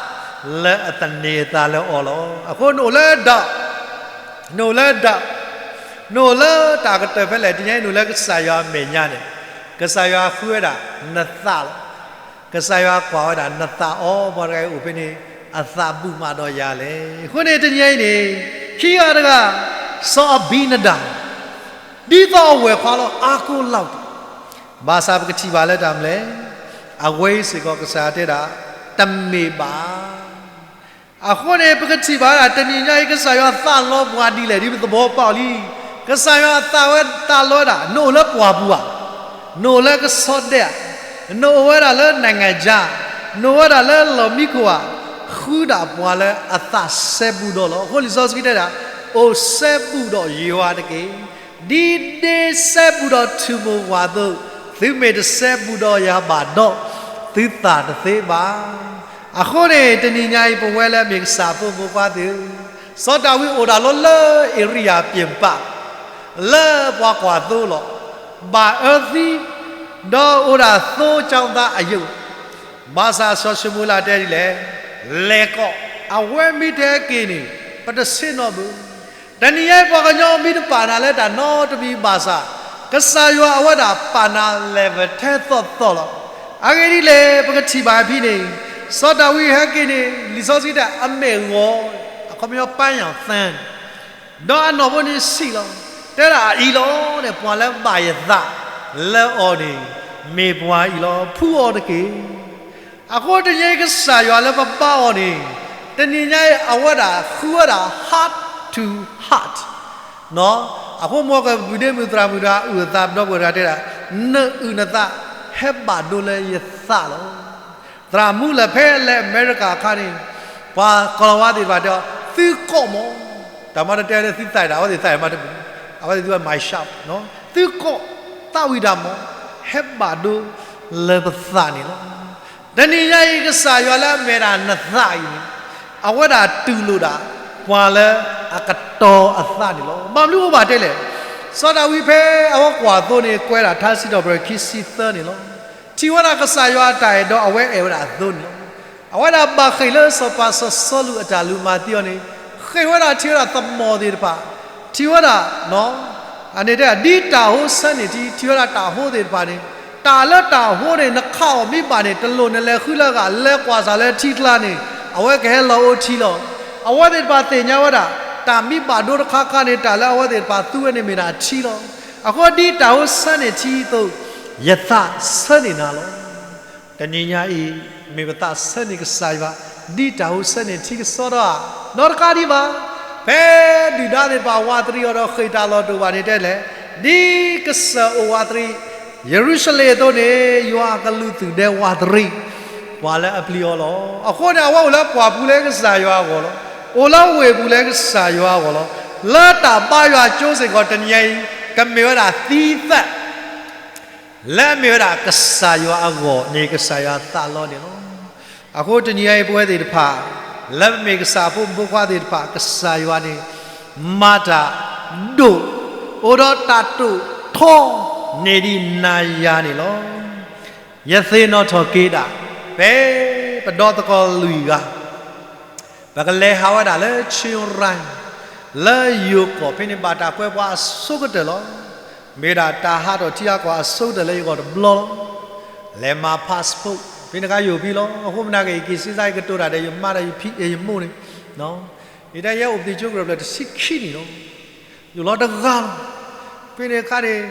လၢအသန့ၤအသးလၢအီၤလီၤ. အဃိနအိၣ်လၢဒၢး နအိၣ်လၢဒၢး, နအိၣ်လၢတၢ်ကတၢၢ်ဖဲလဲၣ်, တနံၤအံၤနအိၣ်လၢကစၢ်ယွၤအမဲာ်ညါန့ၣ်, ကစၢ်ယွၤဃုဝဲဒၣ်နသးလီၤ. ကစၢ်ယွၤကွၢ်ဝဲဒၣ်နသးအီၤ, ပှၤတဂၤအံၤအိၣ်ဖဲန့ၣ် အသးဘူၣ်မးဒီးယၤလဲၣ်. အဃိန့ၣ်တနံၤအံၤန့ၣ်, ခံဂၤတဂၤ, စီၤအဘံနဒၤ, ဒ်သိးအဝဲၢ်ခွါလီၤ အါကိးလီၤတဲာ် ဘၣ်ဆၣ်ပကထံၣ်ဘၣ်လၢတၢ်မနုၤလဲၣ်, အဝဲအံၤစ့ၢ်ကီးကစၢ်ယွၤတဲဒၣ်, တမ့ၢ်ဘၣ်. အဃိန့ၣ် ပကထံၣ်ဘၣ်ဒၣ် တနံၤညါအံၤ ကစၢ်ယွၤသးလီပှၤဒ်လဲၣ်ဒ်ပသဘီပၣ်အီၤလံ. ကစၢ်ယွၤသးဝဲသးလီဝဲဒၣ် နအိၣ်လၢပှၢ်ပူၤဧါ, နအိၣ်လၢကဆီဒဲးဧါ, နအိၣ်ဝဲဒၣ်လၢ နိုင်ငံခြား, နအိၣ်ဝဲဒၣ်လၢလီၢ်မံခိၣ်ဧါ, ဃုဒၣ်ပှၤလၢအသးစဲဘူးဒီးလီၤ. အဃိလံာ်စီဆှံတဲဒၣ်, အိၣ်စဲဘူးဒီးယွၤတက့ၢ်. ဒ်ဒ့စဲဘူးဒီးထူၣ်မိၢ်ဝၤအသိး, သုမ့ၢ်တစဲဘူးဒီးယၤဘၣ်ဒီး, သုသးတသ့ဘၣ်. အဃိန့ၣ် တနံၤညါအံၤ ပဝဲလၢအမ့ၢ်ကစၢ်ဖိမုၣ်ဖိခွါသ့ၣ်ဧၢ, စီၤဒၤဝံးအိၣ်ဒၣ်လီၤလၢ area ပြင်ပ, လၢပှၤကွၢ်သိလီၤ, ဘၣ်အၢသံ, ဒီးအိၣ်ဒၣ်သိကၠီသးအယုၢ်, ဘၣ်ဆၣ်စီၤၡမူၤအ့လးတဲဒ်လဲၣ်, လဲၤကီး, အဝဲမ့ၢ်တဟဲက့ၤန့ၣ် ပတဆ့ၣ်နီၤဘၣ်. တနံၤညါအံၤ ပှၤကညီမ့ၢ်တပာ်နၤလၢတၢ်နီတမံၤဘၣ်ဆၣ်, ကစၢ်ယွၤအဝဲဒၣ်ပာ်နၤ level ထဲသိးသိးလီၤ. အဂ့ၢ်ဒ်လဲၣ် ပကထံၣ်ဘၣ်ဖဲန့ၣ်, စီၤဒၤဝံးဟဲက့ၤန့ၣ် လံာ်စီဆှံတဲအမဲာ်ဂီၤ, အခီပညီ ပန်းရောင်သံ, ဒီးအနီၣ်ဖိန့ၣ်ဆံးလီၤ. တဲဒၣ်အအံၤလီၤန့ၣ် ပှၤလၢဘၣ်ယသးလၢအီၤန့ၣ် မ့ၢ်ပှၤအံၤလီၤ, ဖှူအီၤတက့ၢ်. အဃိတနံၤအံၤကစၢ်ယွၤလၢပဘါအီၤန့ၣ်, တနံၤညါအံၤအဝဲဒၣ်ဃုဝဲဒၣ် heart to heart အဃိမ်ကပဒ့မုၣ်သရၣ်မုၣ်တဂၤအုၣ်အသးပဒီပုၢ်ဝဲၢ်တဂၤတဲဒၣ်, နအုၣ်နသးဟဲဘၣ်ဒိလၢယသးလီၤ. သရၣ်မုၣ်လၢဖဲလဲၤအမဲရကၤအခါန့ၣ်, ပှၤကီၤလၤဝါသ့ၣ်တဖၣ်တဲအီၤ, သုကိးမး, တၢ်မၤတတဲလၢသုသးဒၣ် အဝဲသ့ၣ်သးမၤတမုာ်, အဝဲသ့ၣ်သုဝဲ my shop, သုကိးသးဝံၣ်တၢ်မး, ဟဲဘၣ်ဒိလၢပသးန့ၣ်လီၤ. တနံၤညါအံၤ ကစၢ်ယွၤလၢအမဲာ်ဒၣ်နသးအံၤန့ၣ်, အဝဲဒၣ်တူၢ်လိာ်ဒၣ် ပှၤလၢအကတီၤအသးန့ၣ်လီၤ. ဘၣ်မနုၤအိၣ်ဘၣ်တဲလဲၣ်, စီၤဒၤဝံးဖဲအဝဲကွၢ်သိန့ၣ် ကွဲးဒၣ်ထါစံးထီၣ်ပတြၢၤခံဆံသၢန့ၣ်လီၤ. ထံၣ်ဝဲဒၣ်ကစၢ်ယွၤအတၢ်အဲၣ်ဒီးအဝဲအဲၣ်ဝဲဒၣ်အသိန့ၣ်လီၤ. အဝဲဒၣ်ဘၣ်ဃ့ၢ်လၢစီၤပၤစီၤစီလူးအတၢ်လူၤမၤသံအီၤန့ၣ်, ဃ့ၢ်ဝဲဒၣ်ထံၣ်ဝဲဒၣ်သမီၣ်သ့ၣ်တဖၣ်, ထံၣ်ဝဲဒၣ် အန့ၣ်တဲ ဒ်တၢ်ဟိဆၢန့ၢ်ထံ, ထံၣ်ဝဲဒၣ်တၢ်ဟိသ့ၣ်တဖၣ်န့ၣ်, တၢ်လၢတၢ်ဟိန့ၣ် နခးအီၤမ့ၢ်ဘၣ်န့ၣ် တလိၣ်နလဲၤဃုလၢအဂၤ လဲၤကွၢ်စၢ်လၢထံကျါန့ၣ်, အဝဲကဟဲလီၤအိၣ်ထံလီၤ. အဝဲသ့ၣ်တဖၣ်သ့ၣ်ညါဝဲဒၣ်, တၢ်မ့ၢ်ဘၣ်ဒိတခါခါန့ၣ် တၢ်လၢအဝဲသ့ၣ်တဖၣ်သူဝဲန့ၣ်မ့ၢ်ဒၣ်ထံလီၤ. အဃိဒ်တၢ်ဟိဆၢန့ၢ်ထံအသိး, ယသးဆၢန့ၢ်နၤလီၤ. တနံၤညါအံၤ, မ့ၢ်ပသးဆၢန့ၢ်ကစၢ်ယွၤ, ဒ်တၢ်ဟိဆၢန့ၢ်ထံကစီဒီဧါ, နီတခါဒံးဘၣ်. ဖဲဒုၣ်ဒါသ့ၣ်တဖၣ်ဝးတရံးအီၤဒီးဃ့ၢ်တၢ်လီၢ်တအိၣ်ဘၣ်န့ၣ်တဲလဲၣ်, ဒ်ကစၢၢ်အိၣ်ဝးတရံး ယရူၤၡလ့ၣ်အသိးန့ၣ်, ယွၤအကလူးသူၣ်ဒဲဝးတရံး ပှၤလၢအပျံၤအီၤလီၤ. အဃိန့ၣ် အဝဲအိၣ်လၢပှၢ်ပူၤလၢကစၢ်ယွၤအဂီၢ်လီၤ. အိၣ်လၢဝ့ၢ်ပူၤလၢကစၢ်ယွၤအဂီၢ်လီၤ. လၢတၢ်ဘါယွၤကၠိစ့ၢ်ကီးတနံၤညါအံၤ, ကမ့ၢ်ဝဲဒၣ်သံသး လၢအမ့ၢ်ဝဲဒၣ်ကစၢ်ယွၤအဂီၢ်န့ၣ် ကစၢ်ယွၤသးလီန့ၣ်လီၤ. အဃိတနံၤညါအံၤပဝဲသ့ၣ်တဖၣ်, လၢပမ့ၢ်ကစၢ်ဖိမုၣ်ဖိခွါသ့ၣ်တဖၣ် ကစၢ်ယွၤန့ၣ် မၤတၢ်ဒိၣ်, အိၣ်ဒီးတၢ်တိာ်ထီန့ၢ်ဒံးနၤယၤန့ၣ်လီၤ. ယသ့ၣ်နီၣ်ထီၣ်က့ၤဒၣ်, ဖဲပဒီသကိးလွံၢ်ဂၤ ပကလဲၤဟးဝဲဒၣ်လၢ Chiang Rai, လၢယိၤကီၢ်ဖဲန့ၣ် ဘၣ်တၢ်ကွဲပှၤအဆိကတၢၢ်လီၤ. မ့ၢ်ဒၣ်တၢ်ဟးထီၣ်ထံဟးကီၢ်အဆိကတၢၢ်လၢယဂီၢ်တဘျီလီၤ. လဲၤမၤ passport, ဖဲန့ၣ်အခါယအိၣ်ဖဲလီၤ. အဃိမနုၤက့ ယက့ၤစ့စါ ယကတိၤတၢ်ဒီးယမါဒီးယဖံယမိၢ်န့ၣ်, ယတဲယဲအိၣ်ပသံးကၠိကရၢၢ်ဖျၢၣ်တဆံခံနံၣ်လီၤ. ယအိၣ်လီၤတဂၤလီၤ. ဖဲန့ၣ်အခါန့ၣ်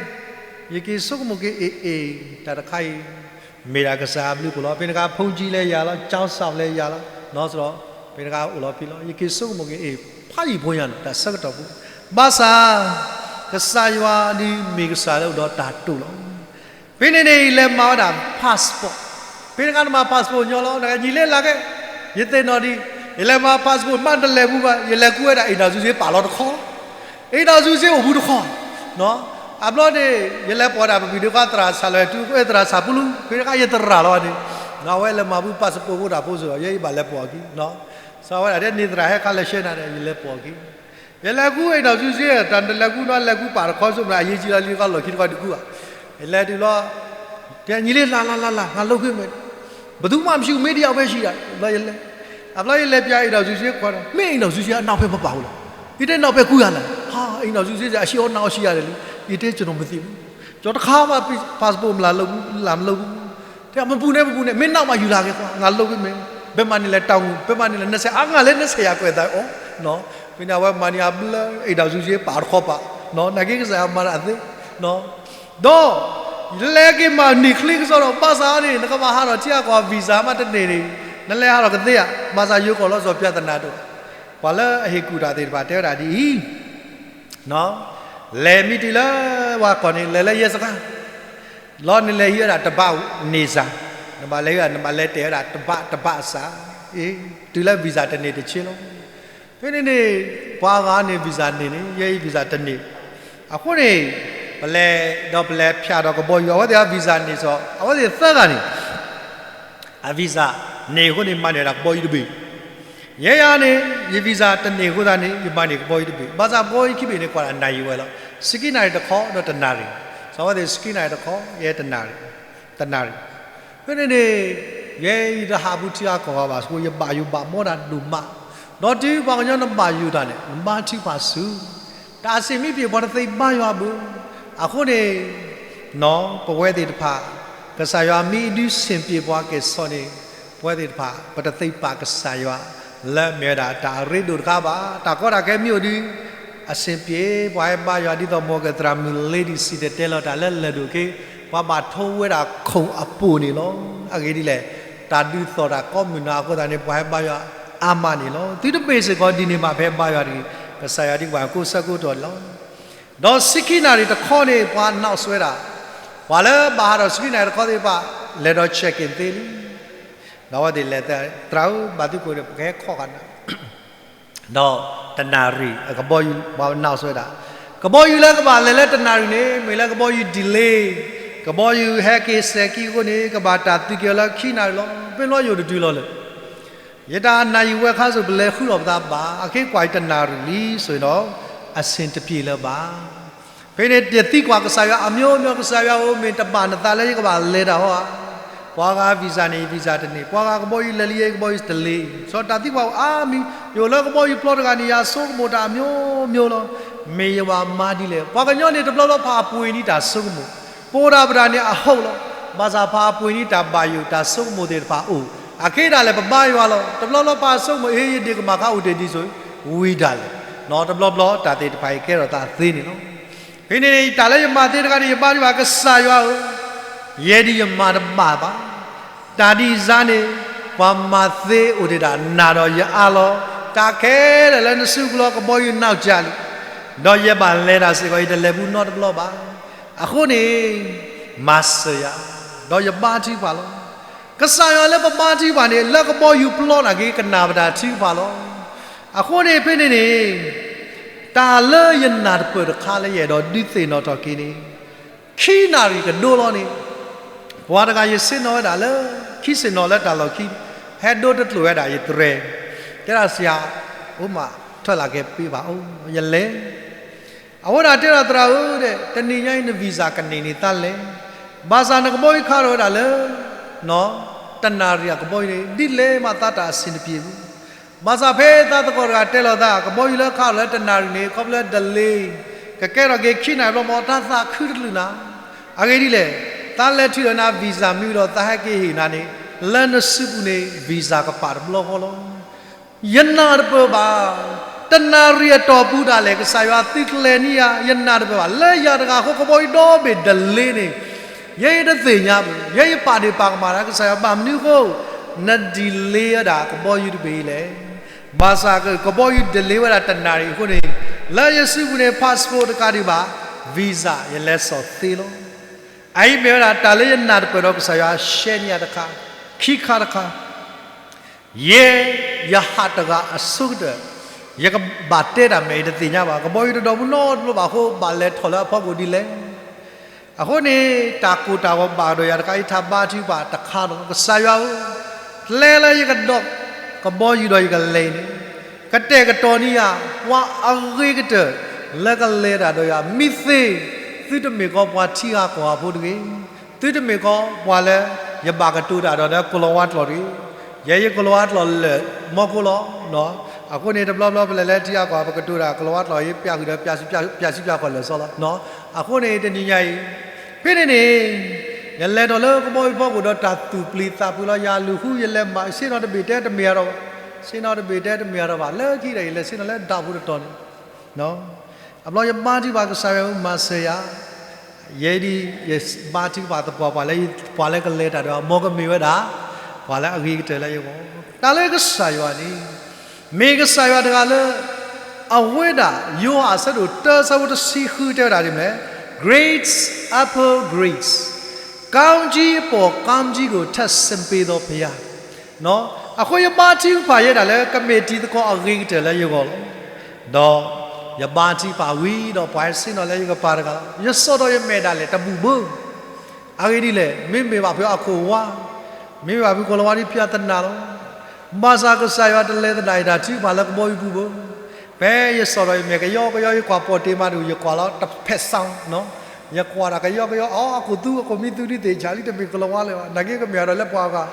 ယက့ၤဆိကမိၣ်က့ၤ အ့ၣ်အ့ၣ် တၢ်တခါအံၤ မ့ၢ်ဒၣ်ကစၢ်အဘျုးအဖှိၣ်လီၤ. ဖဲန့ၣ်အခါ ဖုန်းကြီး လဲၤယၤလီၤ, ကၠီသးလဲၤယၤလီၤ, နီၢ်စရီ, ဖဲန့ၣ်အခါအိၣ်လီၤဖဲလီၤ. ယက့ၤဆိကမိၣ်က့ၤ အ့ၣ် ဖးယံာ်ဖိညါန့ၣ် တၢ်ဆၢကတီၢ်ဖိ, ဘၣ်ဆၣ် ကစၢ်ယွၤဒ်မ့ၢ်ကစၢ်လၢအိၣ်ဒီးတၢ်တိာ်လီၤ. ဖဲန့ၣ်န့ၣ် ယလဲၤမၤဝဲဒၣ် passport. ဖဲန့ၣ်အခါနမၤ passport ညီလီၤ, နကညီလ့လာ်ကဲ, ယသ့ၣ်နီၣ်ဒံး, ယလဲၤမၤ passport မ့ၢ်တလဲၤဘူးဘၣ်, ယလဲၤကူဝဲဒၣ် အိမ်ထောင်စုစာရင်း ပာ်လီၤတခီလီၤ. အိမ်ထောင်စုစာရင်း အိၣ်ဘူးတခီ, အဘျီန့ၣ် ယလဲၤပိာ်ဒၣ်ပပှၤဒ့ခွါသရၣ်ဆၣ်လီၤ, တုၤကွဲသရၣ်ဆၣ်ပူလူ, ဖဲန့ၣ်အခါယသရၣ်လီၤန့ၣ်, အဝဲလဲၤမၤဘူး passport ဖိတၢ်ဖိစ့ၢ်ကီး ယဲယဘၣ်လဲၤပိာ်အခံ, စီၤဝဲဒၣ်တဲန့ၣ်သရၣ်ဟဲခါလဲၤရှဲနၤဒီး ယလဲၤပိာ်အခံ ယလဲၤကူ အိမ်ထောင်စုစာရင်း, တၢ်နလဲၤကူနီၤ လဲၤကူပာ်တခီစိမနၤ အရေးကြီးလီၤ လံတခီလီၢ်ခံတခီတကူဘၣ်. ယလဲၤတုၤလီၤ, တဲညီလ့လာ် လာ် လာ် လာ် ငါလုပ်ပေးမယ်, ဘယ်သူမှမရှိဘူး မင်းတစ်ယောက်ပဲရှိတာ, ဘျီယလဲၤ, အဘျီယလဲၤပြ အိမ်ထောင်စုစာရင်းခွါဒီး မင်း အိမ်ထောင်စုစာရင်း အနောက်ဘက်မပါဘူးလား, ယတဲ နောက်ဘက်ကူရလီၤ, ဟာ အိမ်ထောင်စုစာရင်း အရှေ့ရော အနောက်ရော ရှိရတယ်လေ, ယတဲ ကျွန်တော်မသိဘူး, ကျွန်တော်တစ်ခါမှ passport မလာလုပ်ဘူး လာမလုပ်ဘူး, တဲ မပူနဲ့ မပူနဲ့ မင်းနောက်မှယူလာခဲ့ကွာ ငါလုပ်ပေးမယ်, ဘယ်မှာနေလဲ တောင်ငူ, ဘယ်မှာနေလဲ နှစ်ဆယ်, အာ ငါလည်း နှစ်ဆယ် ရာ ကွဲးသံ, အိၣ် ဖဲန့ၣ် အဝဲမၤန့ၢ်အဘျၢ အိမ်ထောင်စုစာရင်း ပာ်တခီပာ်, နာ်က့ကစၢ်ယွၤမၤတၢ်သ့, ဒီး လဲၤက့ၤမၤန့ၢ်ချ့ကစီဒီး ဘၣ်ဆၣ်န့ၣ် နကဘၣ်ဟးထီၣ်ထံအကီၢ် visa မးတန့ၢ်န့ၣ် နလဲၤဟးထီၣ်ကသ့ဧါ, ဘၣ်ဆၣ်ယိၤကီၢ်လီၤစီၤ ပြဿနာ တအိၣ်. ပှၤလၢအဟ့ၣ်ကူၣ်တၢ်သ့ၣ်တဖၣ်တဲဝဲဒၣ်ဒ်အံၤ, လဲၤမ့ၢ်တုၤလၢပှၤကီၢ်န့ၣ် လဲၤလၢယဲစခါ လီၤနလဲၤဟံးဝဲဒၣ်တဘးန့ၣ်စၢ်, နဘၣ်လဲၤဟံးဝဲဒၣ် နဘၣ်လဲၤတဲာ်ဝဲဒၣ်တဘးတဘးအစၢ်, အ့ တုၤလၢ visa တန့ၢ်တဆ့လီၤ. ဖဲန့ၣ်န့ၣ် ပှၤဂၤန့ၣ် visa န့ၢ်န့ၣ် ယဲအံၤ visa တန့ၢ်. အဃိန့ၣ် ပလဲၤ ဒီးပလဲၤဖၠးဒီးကဘီယူၤ အဝဲသ့ၣ်အ visa န့ၢ်စီၤ အဝဲသ့ၣ်သၢဂၤန့ၣ် အ visa န့ၢ်အဃိန့ၣ် မၤန့ၢ်ဝဲဒၣ်ကဘီယူၤတဘ့ၣ်. ယဲယၤန့ၣ် ယ visa တန့ၢ်အဃိသတးန့ၣ် ယမၤန့ၢ်ကဘီယူၤတဘ့ၣ်. ဘၣ်ဆၣ်ကဘီယူၤခံဘ့ၣ်န့ၣ် ကွၢ်ဒၣ်နၣ်ရံၣ်ဝဲလီၤ. ဆံခံနၣ်ရံၣ်တခီဒီးတနၣ်ရံၣ်, စီၤဝဲသ့ၣ် ဆံခံနၣ်ရံၣ်တခီ ယဲတနၣ်ရံၣ်, တနၣ်ရံၣ်. ဖဲန့ၣ်န့ၣ် ယဲယတဟးဘူးထံအကီၢ်ဂၤဘၣ်အဃိ ယဘၣ်ယိၣ်ဘၣ်ဘီတၢ်ဒိၣ်မး, ဒီးတုၤပှၤကညီနဘၣ်ယိၣ်တၢ်န့ၣ် နဘါထုကဖၣ်ဆူ တၢ်အဆ့ၣ်မ့ၢ်ပှဲၤ ပှၤတသ့ဘါယွၤဘၣ်. အဃိန့ၣ် ပဝဲသ့ၣ်တဖၣ် ကစၢ်ယွၤမ့ၢ်အဒုးဆ့ၣ်ပျ့ၤပှၤကဲၣ်ဆိးန့ၣ် ပဝဲသ့ၣ်တဖၣ် ပတသ့ပာ်ကစၢ်ယွၤ လၢအမ့ၢ်ဝဲဒၣ်တၢ်အရ့ဒိၣ်တခါဘၣ်. တၢ်ကီတၢ်ခဲမ့ၢ်အိၣ်ဒီး အဆ့ၣ်ပျ့ၤ ပှၤဟဲဘါယွၤ ဒ်သိးမိၢ်ကသရၣ်မုၣ် Lady City တဲလီၤတၢ်လၢလၢၢ်ဒိၣ်က့ ပှၤဘၣ်ထိဝဲဒၣ်ခိၣ်အပိၢ်န့ၣ်လီၤ. အဂ့ၢ်ဒ်လဲၣ်, တၢ်ဒုးသီၣ်တၢ်ကိးမုၢ်နၤအဃိသတးန့ၣ် ပှၤဟဲဘါယွၤအါမးန့ၣ်လီၤ. သုတမ့ၢ်စ့ၢ်ကီးဒ်န့ၣ်ဘၣ် ဖဲဘါယွၤတဂ့ၤ, ကစၢ်ယွၤဒ်ပှၤကိးဆၢကိးတီၤန့ၣ်လီၤ. ဒီးဆံခံနၣ်ရံၣ်တခီန့ၣ် ပှၤ announce ဝဲဒၣ်, ပှၤလၢဘၣ်ဟးထီၣ်ဆံခံနၣ်ရံၣ်တခီသ့ၣ်တဖၣ် လဲၤဒီး check in သ့လံ. ဒီးအဝဲသ့ၣ်လဲၤသရၣ်ဧၢ ဘၣ်သုကိးဒီး ပကဟဲခီဃာ်နၤ ဒီးတနၣ်ရံၣ်အကဘီယူၤ ပှၤ announce ဝဲဒၣ်, ကဘီယူၤလၢကဘၣ်လဲၤလၢတနၣ်ရံၣ်န့ၣ် မ့ၢ်လၢကဘီယူၤ delay, ကဘီယူၤဟဲက့ၤစဲၤက့ၤအဃိန့ၣ် ကဘၣ်တၢ်သုးက့ၤအီၤလၢခံနၣ်ရံၣ်လီၤ. ပ့ၤလီၤယိၣ်တတုၤလီၤလၢ ယတၢ်နၣ်ရံၣ်ဝဲခါစိၤ ပလဲၤဃုာ်လီၤပသးဘၣ်, အခဲကွၢ်အံၤတနၣ်ရံၣ်လံ ဆိုရင်တော့ အဆင်တပြေလၢၤဘၣ်. ဖဲန့ၣ် တသံကွၢ်ကစၢ်ယွၤအမျိုးမျိုး, ကစၢ်ယွၤဧၢ, မ့ၢ်တဘၣ်နသးလၢယကဘၣ်လဲၤတၢ်ဟီဧါ. ပှၤဂၤ visa န့ၣ် visa တန့ၢ်, ပှၤဂၤကဘီယူၤလဲၤလံ ယဲကဘီယူၤတလ့ၢ်, စီၤတၢ်သံကွၢ်အိၣ်အါမံၤ, ယအိၣ်လၢကဘီယူၤပျီတဂၤန့ၣ် ယၤဆိကမိၣ်တၢ်အမျိုးမျိုးလီၤ. မ့ၢ်ယဘၣ်မၤဒ်လဲၣ်. ပှၤကညီန့ၣ် တဘျီဘျီဖးအပှ့ၤန့ၣ်တၢ်ဆိကမိၣ်, ပအိၣ်ဒၣ်ပတၢ်န့ၣ်အဟုတ်လီၤ. ဘၣ်ဆၣ်ဖးအပှ့ၤန့ၣ်တၢ်ဘၣ်ယိၣ် တၢ်ဆိကမိၣ်သ့ၣ်တဖၣ်အိၣ်, အခဲဒၣ်လဲာ် ပဘါယွၤလီၤ. တဘျီဘျီဖးဆိကမိၣ် အ့ ယဒ့ၣ်ကမၣ်ခါအိၣ်တ့ၢ်ဒ်သိး ဝံၤဒၣ်လဲာ်, တဘျီဘျီတၢ်သ့ၣ်တဖၣ်အံၤကဲထီၣ်သးသ့န့ၣ်လီၤ. ဖဲန့ၣ် တၢ်လၢယမၤသ့တခါန့ၣ် ယဘါထုကဖၣ် ကစၢ်ယွၤဧၢ, ယဲဒၣ်ယမၤတဘၣ်ဘၣ်. တၢ်ဒ်အံၤန့ၣ် ပှၤမၤသ့အိၣ်တ့ၢ်ဒၣ်နၤဒီးယၤအါလီၤ. တၢ်ခဲလၢာ်လၢနစုပူၤလီၤ ကဘီယူၤနးစၢ်လံ, ဒီးယဘၣ်လဲၤတၢ်စ့ၢ်ကီး ယတလဲၤဘူးနီတဘျီဘၣ်. အဃိန့ၣ် မၤစၢၤယၤ, ဒီးယဘါထုကဖၣ်လီၤ. ကစၢ်ယွၤလၢပဘါထုကဖၣ်န့ၣ် လၢကဘီယူၤပျီနာ်က့ ကနၣ်ပတၢ်ထုကဖၣ်လီၤ. အဃိန့ၣ် ဖဲန့ၣ်န့ၣ် တၢ်လၢယနၢ်တပၢၢ်တခါလၢယအဲၣ်ဒိးဒုးသ့ၣ်နီၣ်ထီၣ်က့ၤန့ၣ် ခံနၣ်ရံၣ်ကဒိလီၤန့ၣ်, ပှၤတဂၤယဆ့ၣ်နီၤဝဲဒၣ်လၢ ခံဆ့ၣ်နီၤလၢတၢ်လီၢ်ခံ, ဟဲဒိတကျိာ်ဝဲဒၣ်ယတြဲၤ, တဲဒၣ်ဆရာ, အိၣ်မး ထွက်လာခဲ့ပေးပါဦး, ယလဲၤ အဝဲဒၣ်တဲဒၣ်သရၣ်ဧၢ, တနံၤညါအံၤန visa ကန့ၢ်န့ၣ်သးလဲၤ, ဘၣ်ဆၣ်နကဘီယူၤခးထီၣ်ဝဲဒၣ်လၢ တနၣ်ရံၣ်အကဘီယူၤန့ၣ် ဒ်လဲၣ်မးသးတၢ်အဆင်တပြေဘူး. ဘၣ်ဆၣ်ဖဲသးသကိးတဂၤတဲလီၤသး ကဘီယူၤလၢခးထီၣ်လၢတနၣ်ရံၣ်န့ၣ် ခီဖျိလၢ delay ကကဲထီၣ်က့ၤခံနၣ်ရံၣ်ဘျီ မ်တၢ်သးခုတကလုာ်နၤ, အဂ့ၢ်ဒ်လဲၣ်, သးလဲၤထုးဒီးနၤ visa မ့ၢ်ဒီး သးဟဲက့ၤဟ့ၣ်နၤန့ၣ် လၢနစုပူၤန့ၣ် visa ကပာ်တဘျီဃီလီၤ. ယနၢ်တပၢၢ်ဘၣ်, တနၣ်ရံၣ်အတီၢ်ပူၤဒၣ်လဲာ် ကစၢ်ယွၤသုးကျဲၤန့ၢ်ယၤ, ယနၢ်တပၢၢ်ဘၣ်, လၢယၤတဂၤအဃိ ကဘီယူၤဒီဘ့ၣ် delay န့ၣ် ယဲယတသ့ၣ်ညါဘၣ်, ယဲယပာ်ဒ့ၣ်ပာ်ကမၣ်ဒၣ်ကစၢ်ယွၤ ဘၣ်မနုၤအဃိ န delay ဝဲဒၣ်ကဘီယူၤတဘ့ၣ်အံၤလဲၣ်. ဘၣ်ဆၣ်ကဘီယူၤ delay ဝဲဒၣ်တနၣ်ရံၣ်အဃိန့ၣ် လၢယစုပူၤန့ၣ် passport တကးဒံးဘၣ်, visa ယလဲၤစိာ်သ့လီၤ. အအံၤမ့ၢ်ဝဲဒၣ်တၢ်လၢယနၢ်တပၢၢ်ဒီးကစၢ်ယွၤ ရှဲန့ၢ်ယၤတခါ, ခံခါတခါ ယဲယဟးတဂၤအဆိကတၢၢ်, ယကဘၣ်တဲတၢ်မနုၤ ယတသ့ၣ်ညါဘၣ်, ကဘီယူၤတဒိးဘူးနီတဘျီဘၣ်အဃိ ဘၣ်လဲၤထီၣ်လၢအဖီခိၣ်ဒ်လဲၣ်. အဃိန့ၣ် တၢ်ကိၢ်တၢ်ဂီၤဘၣ်ကဒီးယၤတခါ ယထးဘါထုကဖၣ်တခါဒီး ကစၢ်ယွၤဧၢ, ကျဲလၢယကဒိးကဘီယူၤဒီးယကလဲၤအံၤန့ၣ် ကတဲာ်ကတီၤန့ၢ်ယၤ ပှၤအဂ့ၤကတၢၢ်လၢကလဲၤတၢ်ဒီးယၤ, မ့ၢ်သ့ သုတမ့ၢ်ကီးပှၤထံဂၤကီၢ်ဂၤဖိတဂ့ၤ, သုတမ့ၢ်ကီးပှၤလၢယဘၣ်ကတိၤတၢ်ဒီးလၢကိလၤဝါကျိာ်တဂ့ၤ, ယဲယကိလၤဝါကျိာ်လၢာ်မီကိလီၤ. အဃိန့ၣ် တဘျီဘျီပလဲၤလၢထံဂၤကီၢ်ဂၤ ပကတိၤတၢ် ကိလၤဝါကျိာ် ယပျၢ်ဃုာ်ဒီး ပျၢ်စံပျၢ်စံပျၢ်ကီၢ်လၢာ်စီလီၤ. အဃိန့ၣ် တနံၤညါအံၤ ဖဲန့ၣ်န့ၣ် ယလဲၤထီၣ်လၢကဘီယူၤဖီခိၣ်ဒီး တၢ်သူၣ်ပျံၤသးဖုးလီၤ, ယလူၤဃု ယလဲၤမၤ ဆ့ၣ်နီၤတဘ့ၣ်တဲတမ့ၢ်အါထီၣ်ဘၣ်, ဆ့ၣ်နီၤတဘ့ၣ်တဲတမ့ၢ်အါထီၣ်ဘၣ်, လၢခံဒီး ယလဲၤဆ့ၣ်နီၤလၢဒၣ်ဖိတတီၤန့ၣ် အဘျီယဘါထုကဖၣ် ကစၢ်ယွၤဧၢ မၤစၢၤယၤ, ယဲဒ် ယဘါထုကဖၣ်သပှၢ်ပှၢ်လၢ ပှၤလၢကလဲၤတၢ်ဒီး မ်ကမ့ၢ်ဝဲဒၣ် ပှၤလၢအဂ့ၤကတၢၢ်လၢယဂီၢ်, တၢ်လၢကစၢ်ယွၤန့ၣ် မ့ၢ်ကစၢ်ယွၤတဂၤလၢ အဝဲဒၣ် ယိၤဟၣ်အဆၢဒိၣ်တၢ ဆၢဖိတဆံဃုတဲဝဲဒၣ်ဒ်လဲၣ်, Great upper grace, ကောင်းကြီးအပေါ် ကောင်းကြီးကို ထပ်ဆင့်ပေးသောဘုရား. အဃိယဘါထုကဖၣ်ယဲဒၣ်လၢ ကမ့ၢ်တံၤသကိးအဂ့ၤကတၢၢ်လၢယဂီၢ်လီၤ. ဒီးယဘါထုကဖၣ်ဝံၤဒီး ပှၤဆ့ၣ်နီၤလၢယကပၤတဂၤလီၤ. ယစိာ်ဒီးယမဲာ်ဒၣ်လဲာ်တဘူၣ်ဘၢ အဂ့ၢ်ဒ်လဲၣ်, မ့မ့ၢ်ဘၣ်ဖဲအခိၣ်ဝါ, မ့မ့ၢ်ဘၣ်ဖဲကိၤလၤဝါဒ် ပြဿနာ လီၤ. ဘၣ်ဆၣ်ကစၢ်ယွၤတလဲၤသဒၣ်အံၤတၢ်ထုကဖၣ်လၢကဘီယူၤပူၤဘၢ. ဖဲယစိာ်ဒီးယမဲာ်ကယီကယီ ယကွၢ်ပီၣ်တ့ၢ်မးဒီး ယကွၢ်လီၤတဖဲးစၢ်, ယကွၢ်တၢ်ကယီကယီ, အီ အခိၣ်သူ အခိၣ်မံသူဒ်သ့ၣ်ဆၣ်လံ တမ့ၢ်ကိၤလၤဝါလၢၤဘၣ်, နာ်က့ကမ့ၢ်အီၤဒီးလၢပှၤဂၤ,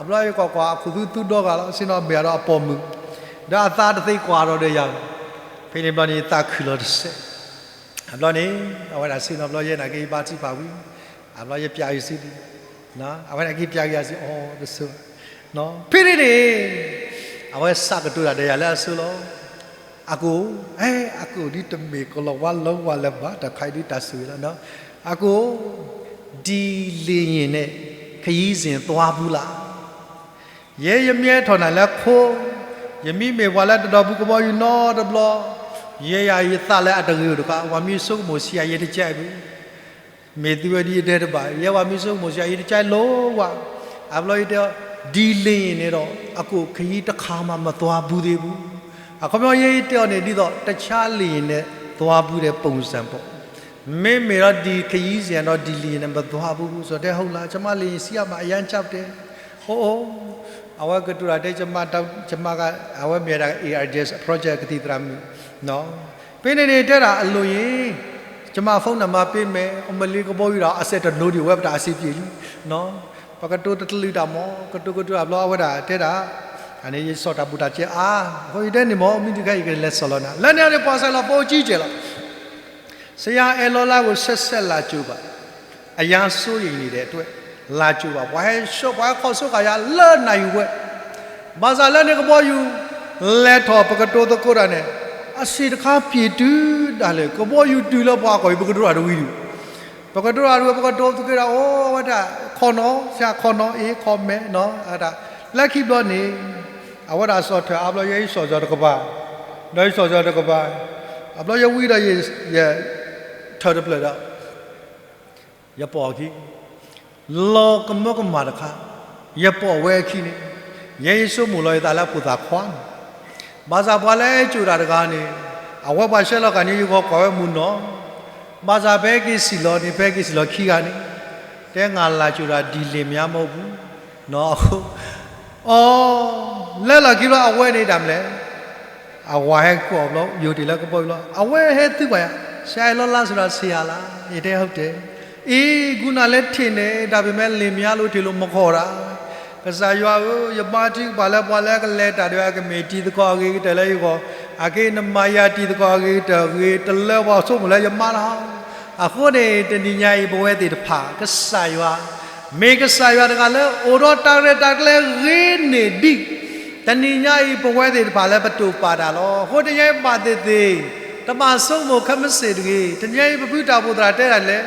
အဘျီယကွၢ်ကွၢ် အခိၣ်သူသူဒီဂၤလီၤ, ဆ့ၣ်နီၤမ့ၢ်အီၤဒီးအပိာ်မုၣ်, ဒီးအသးတသ့ကွၢ်ဒီးဒီးယၤ, ဖဲန့ၣ်ဘျီန့ၣ် ယသးခုလီၤတစဲး အဘျီန့ၣ် အဝဲဒၣ်ဆ့ၣ်နီၤဘျီယဲနာ်က့ ယဘါထုကဖၣ်ဝံၤ, အဘျီယပျးဂ့ၤဆ့ဒံး, အဝဲနာ်က့ပျးဂ့ၤယၤဆ့, အီ တဆိ, ဖဲန့ၣ်န့ၣ် အဝဲစးကတိၤတၢ်ဒီးယၤလၢအဆိလီၤ. အကိၣ်, အဲ အကိၣ်ဒ်တမ့ၢ်ကိၤလၤဝါလီၤဝါလၢၤဘၣ်, တၢ်ခါအံၤဒ်တၢ်ဆိၣ်ဂ့ၤလီၤ, အကိၣ်, ဒီလေယာဉ်နဲ့ ခရီးစဉ်သွားဘူးလား. ယဲယမ့ၢ်ထီၣ်နၤလၢခိ, ယမ့မ့ၢ်ပှၤလၢတဒိးဘူးကဘီယူၤနီတဘျီ, ယဲယၤယသးလၢအတဂ့ၤဧိၤတဃၣ်, ပှၤမ့ၢ်ဆိကမိၣ်ဆံးယၤ ယဲတကဲအံၤဘၣ်, မ့ၢ်သုဝဲဒ်ယတဲတဘၣ်, ယဲပှၤမ့ၢ်ဆိကမိၣ်ဆံးယၤ ယတကဲလိာ်ဝဲ, အဘျီယတဲအီၤ, ဒီလေယာဉ်နဲ့တော့ အကိၣ် ခရီးတစ်ခါမှ မသွားဘူးသေးဘူး. အခီပညီယဲယတဲအီၤန့ၣ် ဒ်သိး တခြားလေယာဉ်နဲ့ သွားဘူးတဲ့ပုံစံပေါ့. မ့မ့ၢ်ဒီး ဒီခရီးစဉ်တော့ ဒီလေယာဉ်နဲ့ မသွားဘူးဘူးဆိုတော့ ဟုတ်လား, ကျမ လေယာဉ်စီးရမှာ အရမ်းကြောက်တယ်. အိၣ်အိၣ်, အဝဲကတိၤတၢ်တဲ ကျမက အဝဲမ့ၢ်ဒၣ် ARJS project ကသံၣ်သရၣ်မုၣ်, ဖဲန့ၣ်န့ၣ်တဲဒၣ် အလိုရင် ကျမ ဖုန်းနံပါတ်ပေးမယ်, အိၣ်မလ့ကဘီယူၤဒီး အစဲးတနိဒံးဝဲ ပတၢ်အဆင်ပြေလံ. ပကတိၤတကလုာ်တၢ်မး, ကတိၤကတိၤတၢ်ဘျီ အဝဲဒၣ်တဲဒၣ်, အန့ၣ်ယစီၤတၢ်ဘူၣ်တၢ်စဲးအါ, အဃိယတဲန့ၣ်မး မ့ၢ်ဒုးခဲ ယကလဲၤစိာ်လီၤနၤ, လၢန့ၣ်န့ၣ် ပှၤဆဲးလီၤဖိကံကဲးလီၤ. ဆရာအဲၣ်လီၤလါကို ဆက်ဆက်လာကြိုပါ, အရမ်းစိုးရိမ်နေတဲ့အတွက် လာကြိုပါ, ပှၤဟဲဆိ ပှၤဟဲခီၣ်ဆိဃာ်ယၤလၢနၢ်ဟူဝဲ, ဘၣ်ဆၣ်လၢန့ၣ်ကဘီယူၤ လဲၤထီၣ် ပကတိၤသကိးတၢ်န့ၣ်, အဆ့ၣ်တခါပျံၤတုၤဒၣ်လဲာ် ကဘီယူၤတုၤလၢပှၤကီၢ်အံၤ ပကတိၤတၢ်တဝံၤဒံး, ပကတိၤတၢ်တဝံၤ ပကတိၤသကိးတၢ် အိၣ်ဝဲဒၣ် ခီနီၤ ဆၣ်ခီနီၤ အ့ၣ်ခီမဲနီၤ, လၢခံဘျီန့ၣ် အဝဲဒၣ်စီၤထွဲအါဘျီ ယဲယစီၤစီၤတကပၤ, ဒီးယစီၤစီၤတကပၤ, အဘျီယဝံၤဒီးယ ထၢၣ်တဖျၢၣ်ဒီး ယပိာ်အခံ, လီၤကမၢကမၣ်တခါ, ယပိာ်ဝဲအခံန့ၣ်, ယဲယဆိကမိၣ်လီၤယသးလၢအဖိသၣ်ခွါန့ၣ်, ဘၣ်ဆၣ်ပှၤလၢအဲၣ်ကၠိၣ်တၢ်တဂၤန့ၣ်, အဝဲပှၤဆှၢလီၤကၣ်န့ၣ် ယဂီၢ်ကွၢ်ဝဲမုၢ်နီၤ, ဘၣ်ဆၣ်ဖဲက့ၤစံၣ်လီၤ ဖဲက့ၤစံၣ်လီၤခံဂၤန့ၣ်, တဲငါလာကြိုတာ ဒီလေယာဉ်မဟုတ်ဘူး, အီ လဲၤလီၤခံဘျီ အဝဲန့ၣ်တၢ်မနုၤလဲၣ်, အဝၤဟဲကွၢ်ဘျီ ယိၤတ့ၢ်လၢကဘီယူၤလီၤ, အဝဲဟဲသုပှၤယၤ, ဆရာအဲၣ်လီၤလါဆိုတာ ဆရာလား, ယတဲဟုတ်တယ်, အ့ ခုနလည်းထင်တယ်, ဒါပေမဲ့ လင်မယားလို့ ထင်လို့ မခေါ်တာ, ကစၢ်ယွၤဧၢ, ယဘါထုကဖၣ်လၢပှၤလၢကလဲၤတၢ်ဒီး အကမ့ၢ်တံၤသကိးအဂ့ၤကတၢၢ်လၢယဂီၢ်, အက့နမၤယၤတံၤသကိးအဂ့ၤကတၢၢ်ဂ့ၤ တလၢပှၤဆိကမိၣ်လၢယမါလီၤ. အဃိန့ၣ် တနံၤညါအံၤ ပဝဲသ့ၣ်တဖၣ် ကစၢ်ယွၤ မ့ၢ်ကစၢ်ယွၤတဂၤလၢအိၣ်ဒီးတၢ်ရဲၣ်တၢ်ကျဲၤဂ့ၤန့ၢ်ဒံး, တနံၤညါအံၤ ပဝဲသ့ၣ်တဖၣ်လၢပတိာ်ပာ်တၢ်လီၤ. အဃိတနံၤညါအံၤဘၣ်သ့ၣ်သ့ၣ်, တဘၣ်ဆိကမိၣ်ခဲမုၢ်ဆ့ၣ်တဂ့ၤ, တနံၤညါအံၤ ပဖုတၢ်အိၣ်ဖှိၣ်သရၣ်တဲဒၣ်လဲၣ်,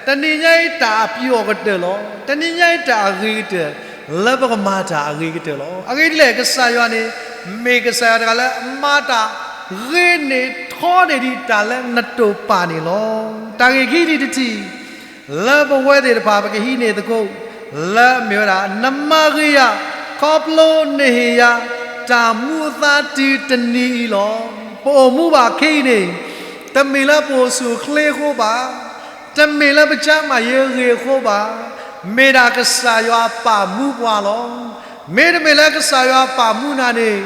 တနံၤညါအံၤတၢ်အပျီၢ်ကတၢၢ်လီၤ. တနံၤညါအံၤတၢ်အဂ့ၤကတၢၢ် လၢပကမၤတၢ်အဂ့ၤကတၢၢ်လီၤ. အဂ့ၢ်ဒ်လဲၣ် ကစၢ်ယွၤန့ၣ် မ့ၢ်ကစၢ်ယွၤတဂၤလၢအမၤတၢ်ဂ့ၤန့ၢ်ထီန့ၢ်ဒံးတၢ်လၢနတိာ်ပာ်န့ၣ်လီၤ. တၢ်ဂ့ၢ်ခံထံၣ်တထံၣ် လၢပဝဲသ့ၣ်တဖၣ် ပကဟံးန့ၢ်သကိး လၢအမ့ၢ်ဝဲဒၣ် နမၤဂ့ၤယၤ ခီဖျိနဟ့ၣ်ယၤ တၢ်မူအသါတုၤတနံၤအံၤလီၤ. ပအိၣ်မူဘၣ်ခဲအံၤန့ၣ် တမ့ၢ်လၢပအိၣ်ဆူၣ်အိၣ်ချ့အဃိဘၣ်, တမ့ၢ်လၢပကျန်းမာရေးအဂ့ၤအဃိဘၣ်, မ့ၢ်ဒၣ်ကစၢ်ယွၤပာ်မူပှၤလီၤ. မ့တမ့ၢ်လၢကစၢ်ယွၤပာ်မူနၤန့ၣ်,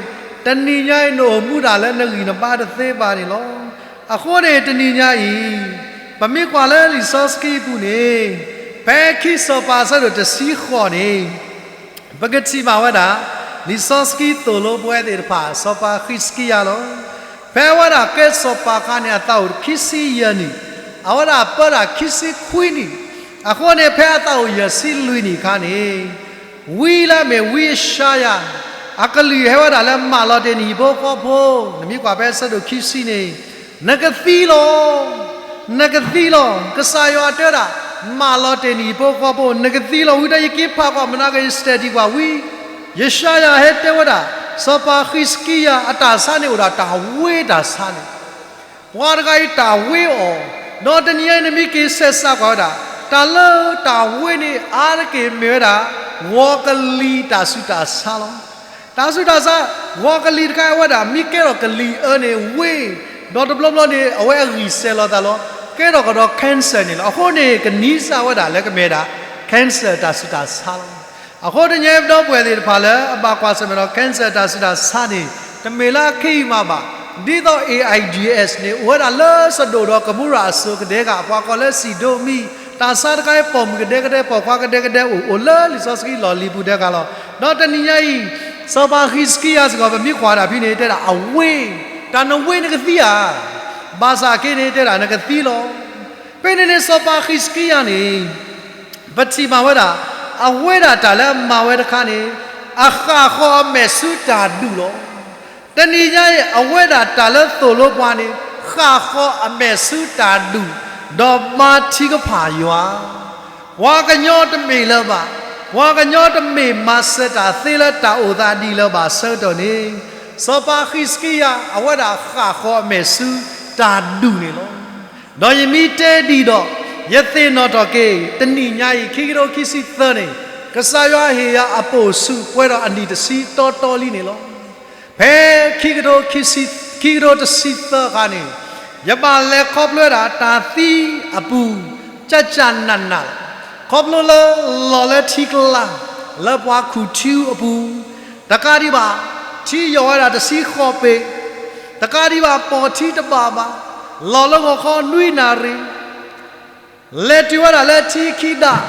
တနံၤညါအံၤ နအိၣ်မူတၢ်လၢနဂံၢ်နဘါတသ့ဘၣ်န့ၣ်လီၤ. အဃိန့ၣ် တနံၤညါအံၤ ပမ့ၢ်ကွၢ်လၢလံာ်စီဆှံအပူၤန့ၣ်, ဖဲခံစီၤပၤအဆၢဒိၣ်တဆံဃိးန့ၣ် ပကထံၣ်ဘၣ်ဝဲဒၣ် လံာ်စီဆှံသိၣ်လိပဝဲသ့ၣ်တဖၣ် စီၤပၤဃံးစကံယၤလီၤ. ဖဲအဝဲဒၣ်ကဲစီၤပၤအခါန့ၣ် အသးအိၣ်ခံဆံယဲၢ်နံၣ်, အဝဲဒၣ်ပၢတၢ်ခံဆံခွံနံၣ်, အဃိန့ၣ် ဖဲအသးအိၣ်ယဲၢ်ဆံလွံၢ်နံၣ်အခါန့ၣ် ဝံလၢအမ့ၢ်ဝံယၡါယၤ အကလုၢ်ဟဲဝဲဒၣ်လၢမၢလီၤတ့ၢ်နဟံၣ်ဖိဃီဖိ, နမ့ၢ်ကွၢ်ဖဲအဆၢဒိၣ်ခံဆံန့ၣ်, နကသံလီၤ. နကသံလီၤ. ကစၢ်ယွၤတဲဝဲဒၣ်, မၤလီၤတ့ၢ်န့ၢ်ယဖိခွါဖိ, နကသံလီၤ. ဝံၤဒီးယက့ၤဖးကွၢ်မနၤက့ၤ study ကွၢ်ဝံၤ, ယၡါယၤဟဲတဲဝဲဒၣ်, စီၤပၤဃံးစကံယၤအတၢ်ဆါန့ၣ်အိၣ်ဒၣ်တၢ်ဝ့တၢ်ဆါန့ၣ် ပှၤတဂၤအံၤတၢ်ဝ့အီၤ, ဒီးတနံၤညါအံၤနမ့ၢ်က့ၤဆဲးစးကွၢ်ဝဲဒၣ်, တၢ်လၢတၢ်ဝ့န့ၣ် အါတက့ၢ်မ့ၢ်ဝဲဒၣ် ဂီၤကလံၤတၢ်ဆူးတၢ်ဆါလီၤ. တၢ်ဆူးတၢ်ဆါ, ဂီၤကလံၤတခါအဝဲဒၣ် မ့ၢ်ကဲထီၣ်ကလံၤအၢန့ၣ်ဝ့, ဒီးတဘျီဘျီန့ၣ် အဝဲအဂံၢ်စဲၤလီၤသးလီၤ, ကဲထီၣ်ကဒီး cancer န့ၣ်လီၤ. အဃိန့ၣ် ကနံၤစၢ်ဝဲဒၣ်လၢကမ့ၢ်ဝဲဒၣ် cancer တၢ်ဆူးတၢ်ဆါလီၤ. အဃိတနံၤညါအံၤ ပဒီပုၢ်ဝဲၢ်သ့ၣ်တဖၣ်လၢအဘၣ်ကွၢ်ဆၢၣ်မဲာ်ဒီး cancer တၢ်ဆူးတၢ်ဆါန့ၣ် တမ့ၢ်လၢအခဲအံၤမးဘၣ်. ဒ်သိး AIDS န့ၣ် အိၣ်ဝဲဒၣ်လၢစဒိၣ်ဒီးကမူရၤအစိၤကဒဲကဒီး ပှၤကိးလၢစံၣ်ဒိမံ, တၢ်ဆါတခါအံၤ ပိာ်မုၣ်ကဒဲကဒဲ ပိာ်ခွါကဒဲကဒဲအိၣ် အိၣ်လၢလံာ်စီဆှံလီၢ်လံၤပူၤဒဲကဒီးလီၤ. ဒီးတနံၤညါအံၤ စီၤပၤဃံးစကံယၤစ့ၢ်ကီး ပမ့ၢ်ကွၢ်ဒၣ်ဖဲန့ၣ် တဲဒၣ်အဝ့, တၢ်နဝ့နကသံဧါ. ဘၣ်ဆၣ်က့န့ၣ် တဲဒၣ်နကသံလီၤ. ဖဲန့ၣ်န့ၣ် စီၤပၤဃံးစကံယၤန့ၣ် ပထံၣ်ဘၣ်ဝဲဒၣ်, အဝဲဒၣ်တၢ်လၢအမၤဝဲတခါန့ၣ် အဃၣ်ဃီၤအမဲာ်ဆူတၢ်ဒူၣ်လီၤ. တနံၤညါအံၤ အဝဲဒၣ်တၢ်လၢသိၣ်လိပှၤန့ၣ် ဃၣ်ဃီၤအမဲာ်ဆူတၢ်ဒူၣ်, ဒီးဘါထုကဖၣ်ယွၤ. ပှၤကညီတမ့ၢ်လၢၤဘၣ်, ပှၤကညီတမ့ၢ်မၤစၢၤတၢ်သ့လၢတၢ်အိၣ်သးဒ်လၢၤဘၣ်အဆၢကတီၢ်န့ၣ်, စီၤပၤဃံးစကံယၤ အဝဲဒၣ်ဃၣ်ဃီၤအမဲာ်ဆူတၢ်ဒူၣ်န့ၣ်လီၤ. ဒီးယမ့ၢ်တဲဒ်ဒီး ယသ့ၣ်နီၣ်ထီၣ်က့ၤ တနံၤညါအံၤ ခံကထိခံဆံသၢန့ၣ် ကစၢ်ယွၤဟ့ၣ်ယၤအပိာ်ဆူၣ်ပှဲၤဒီးအနံၣ်တဆံတီတီလံန့ၣ်လီၤ. ဖဲခံကထိခံဆံ, ခံကထိတဆံသၢအခါန့ၣ် ယဘၣ်လဲၤခီဖျိဝဲဒၣ်တၢ်သံအပူၤ ကၢ်ကၢ်နးနးလီၤ. ခီဖျိလၢလီၤလၢထံကျါ လၢပှၤခူၣ်ထံအပူၤ, တကးဒံးဘၣ် ထံယိာ်ဝဲဒၣ်တဆံဃိးပ့ၤ, တကးဒံးဘၣ် ပိာ်ထံတဘၣ်ဘၣ်, လီၤလၢဂီၤခီနွံနၣ်ရံၣ် လဲၤတုၤဝဲဒၣ်လၢထံခံဒၣ်,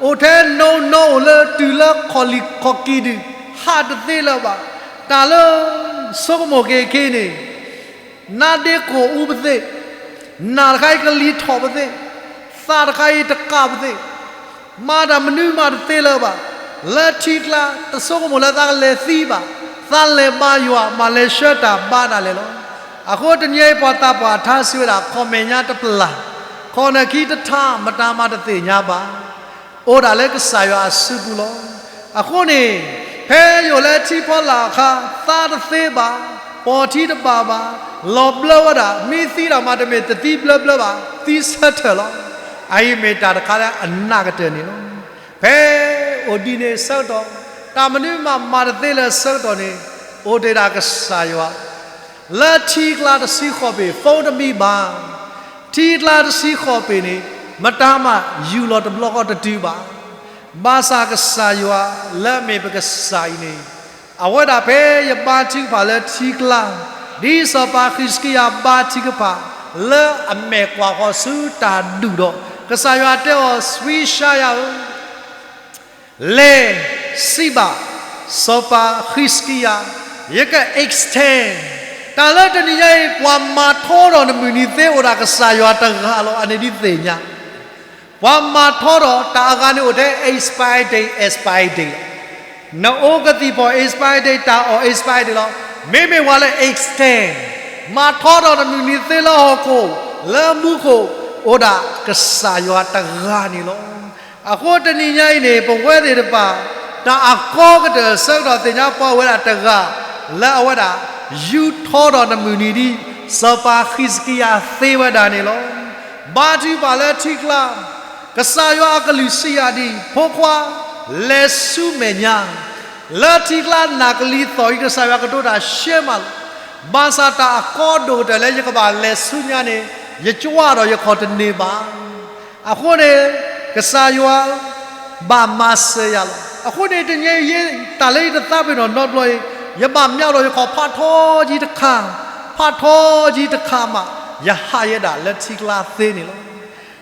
အိၣ်ထဲနိနိအိၣ်လၢတုၤလၢခီၣ်လံၢ်ခီၣ်ကံၤဒုၣ်, ဟးတသ့လၢၤဘၣ်. တၢ်လၢဆိကမိၣ်က့ၤခဲအံၤန့ၣ်, နါဒ့ကိာ်အူပသ့ၣ်, နၢ်တခါအံၤကလံၤထီၣ်ပသ့ၣ်, သးတခါအံၤတကးပသ့ၣ်, မၤတၢ်မနုၤမၤတသ့လၢၤဘၣ်. လၢထံကျါ တဆိကမိၣ်လၢသးကလဲၤသံဘၣ်, သးလဲၤဘါယွၤ မၤလဲၤဆှၢတၢ်ဘါဒၣ်လဲာ်လီၤ. အဃိတနံၤအံၤ ပှၤသးပှၢ်ထါစံးဝဲဒၣ် ခီၣ်မဲာ်ညါတပျၢ်, ခီၣ်နၢၣ်ခံတထါ မတၤမၤတသ့ၣ်ညါဘၣ်. အိၣ်ဒၣ်လၢကစၢ်ယွၤအစုပူၤလီၤ. အဃိန့ၣ် ဖဲယအိၣ်လၢထံဖီလာ်အခါ သးတသ့ဘၣ်, ပိာ်ထံတဘၣ်ဘၣ်, လီၤဘျၢဝဲဒၣ်, မ့ၢ်သံတၢ်မၤတမ့ၢ်တသံဘျၢဘျၢဘၣ်, သံဆၢထၢၣ်လီၤ. အအံၤမ့ၢ်တၢ်တခါလၢအနးကတၢၢ်န့ၣ်လီၤ. ဖဲအိၣ်ဒ်န့ၣ်အဆၢကတီၢ်, တၢ်မနုၤမၤမၤတသ့လၢၤအဆၢကတီၢ်န့ၣ်, အိၣ်တ့ၢ်ဒၣ်ကစၢ်ယွၤ လၢထံကျါတဆံဃိးပ့ၤ phone တမံဘၣ်, ထံကျါတဆံဃိးပ့ၤန့ၣ် မတၤမၤယူၢ်လီၤတဘျီဃီတတုၤဘၣ်. ဘၣ်ဆၣ်ကစၢ်ယွၤလၢအမ့ၢ်ပကစၢ်အံၤန့ၣ်, အဝဲဒၣ်ဖဲယဘါထုကဖၣ်လၢထံကျါ, ဒ်စီၤပၤဃံးစကံယၤဘါထုကဖၣ် လၢအမဲာ်ကွၢ်ဃီၤဆူတၢ်ဒူၣ်ဒီး, ကစၢ်ယွၤတဲအီၤ စှံၡါယၤဧၢ, လဲၤစံးဘၣ် စီၤပၤဃံးစကံယၤ, ယက extend တၢ်လၢတနံၤညါအံၤ ပှၤမၤထီထီၣ်နမုၢ်နံၤသ့အိၣ်ဒၣ်ကစၢ်ယွၤတဂၤလီၤ. အန့ၣ်ဒ်သ့ၣ်ညါ, ပှၤမၤထီထီၣ်တၢ်အဂၤန့ၣ်အိၣ်ထဲ expiry date, expiry date လီၤ. နအိကသံၣ်ဖီၣ် expiry date, တၢ်အီၣ် expiry date လီၤ. မ့မ့ၢ်ပှၤလၢ extend မၤထီထီၣ်နမုၢ်နံၤသ့လၢဟီၣ်ခိၣ်, လၢမူခိၣ်, အိၣ်ဒၣ်ကစၢ်ယွၤတဂၤန့ၣ်လီၤ. အဃိတနံၤညါအံၤန့ၣ် ပဝဲသ့ၣ်တဖၣ် တၢ်အကီကတၢၢ်အဆၢကတီၢ်သ့ၣ်ညါပှၤအိၣ်ဝဲဒၣ်တဂၤ လၢအဝဲဒၣ် ယူးထီထီၣ်နမုၢ်နံၤဒ် စီၤပၤဃံးစကံယၤသ့ဝဲဒၣ်န့ၣ်လီၤ. ဘါထုကဖၣ်လၢထံကျါ, ကစၢ်ယွၤအကလုၢ်စံးယၤဒ်အံၤ, ဖိခွါ, လဲၤဆူမဲာ်ညါ, လၢထံကျါနၢ်ကလံၤသီၣ်အံၤ ကစၢ်ယွၤကတိၤတၢ်ရှဲမးလီၤ. ဘၣ်ဆၣ်တၢ်အကီဒိၣ်ကတၢၢ်လၢယကဘၣ်လဲၤဆူညါန့ၣ် ယကွၢ်ဒီးယခီၣ်တန့ၢ်ဘၣ်. အဃိန့ၣ် ကစၢ်ယွၤ ဘၣ်မၤစၢၤယၤလီၤ. အဃိန့ၣ် တနံၤအံၤ တၢ်လၢယတသးပ့ၤနီၣ်နီတဘျီအံၤ, ယဘၣ်မၠးဒီးယခီၣ်ဖးထီယံၤတခါ, ဖးထီယံၤတခါမး, ယဟးယဲဒၣ်လၢထံကျါသ့န့ၣ်လီၤ.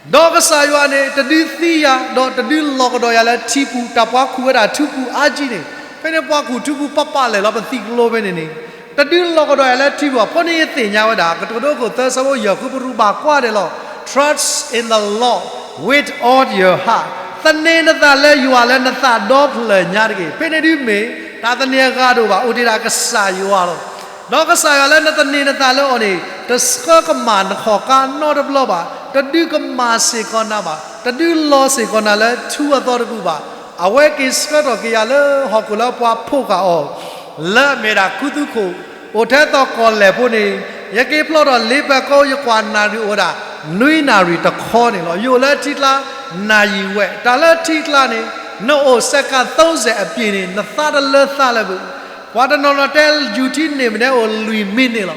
ဒီးကစၢ်ယွၤန့ၣ် တဒုးသံယၤ, ဒီးတဒုးလီၤကဒီးယၤလၢထံပူၤ, တၢ်ပှၤခူၣ်ဝဲဒၣ်ထံပူၤအါကံန့ၣ်, ဖဲန့ၣ်ပှၤခူၣ်ထံပူၤပာ်ပာ်လဲၣ်လီၤ ပသံးကျိဖဲန့ၣ်န့ၣ်, တဒုးလီၤကဒီးယၤလၢထံပူၤဘၣ်. အဃိန့ၣ်ယသ့ၣ်ညါဝဲဒၣ် ကတိၤဒိခိၣ်သၢဆၢဖိယဲၢ်ဃု ပရူးဘၣ်ကွၢ်ဒဲးလီၤ. Trust in the Lord with all your heart. သန့ၤနသးလၢယွၤလၢနသးဒီဖျၢၣ်ညါတက့ၢ်. ဖဲန့ၣ်ဒုးမ့ၢ် တၢ်သန့ၤအဂၤတအိၣ်ဘၣ်, အိၣ်တ့ၢ်ဒၣ်ကစၢ်ယွၤလီၤ. ဒီးကစၢ်ယွၤလၢနသန့ၤနသးလၢအီၤန့ၣ် တဆှၢကမၣ်နခီၣ်ကါနီတဘျီဘၣ်, တဒုးကမၣ်စ့ၢ်ကီးနၤဘၣ်, တဒုးလီၤစ့ၢ်ကီးနၤလၢထူအသီတပူၤဘၣ်. အဝဲက့ၤဆှၢထီၣ်က့ၤယၤလၢဟီၣ်ခိၣ်လၢပှၤဖီၣ်ဃာ်အီၤ လၢအမ့ၢ်ဒၣ်ခူသူၣ်ခိၣ် အိၣ်ထဲသိးကီၢ်လဲၢ်ဖိန့ၣ်, ယက့ၤဖျီထီၣ်လ့ပၢၤကိ ယကွၢ်နၣ်ရံၣ်အိၣ်ဝဲဒၣ် နွံနၣ်ရံၣ်တခီန့ၣ်လီၤ. ယအိၣ်လၢထံကျါ နၣ်ရံၣ်ဝဲ, တၢ်လၢထံကျါန့ၣ် နအိၣ်စဲးကး သုံးဆယ် အပြည့်န့ၣ် နသါတလၢသါလၢၤဘၣ်. ပှၤတနီၤနီၤတဲ ယူၤထံန့ၣ်မ့ၢ်န့ၣ်အိၣ်လွံၢ်မံးနံးလီၤ.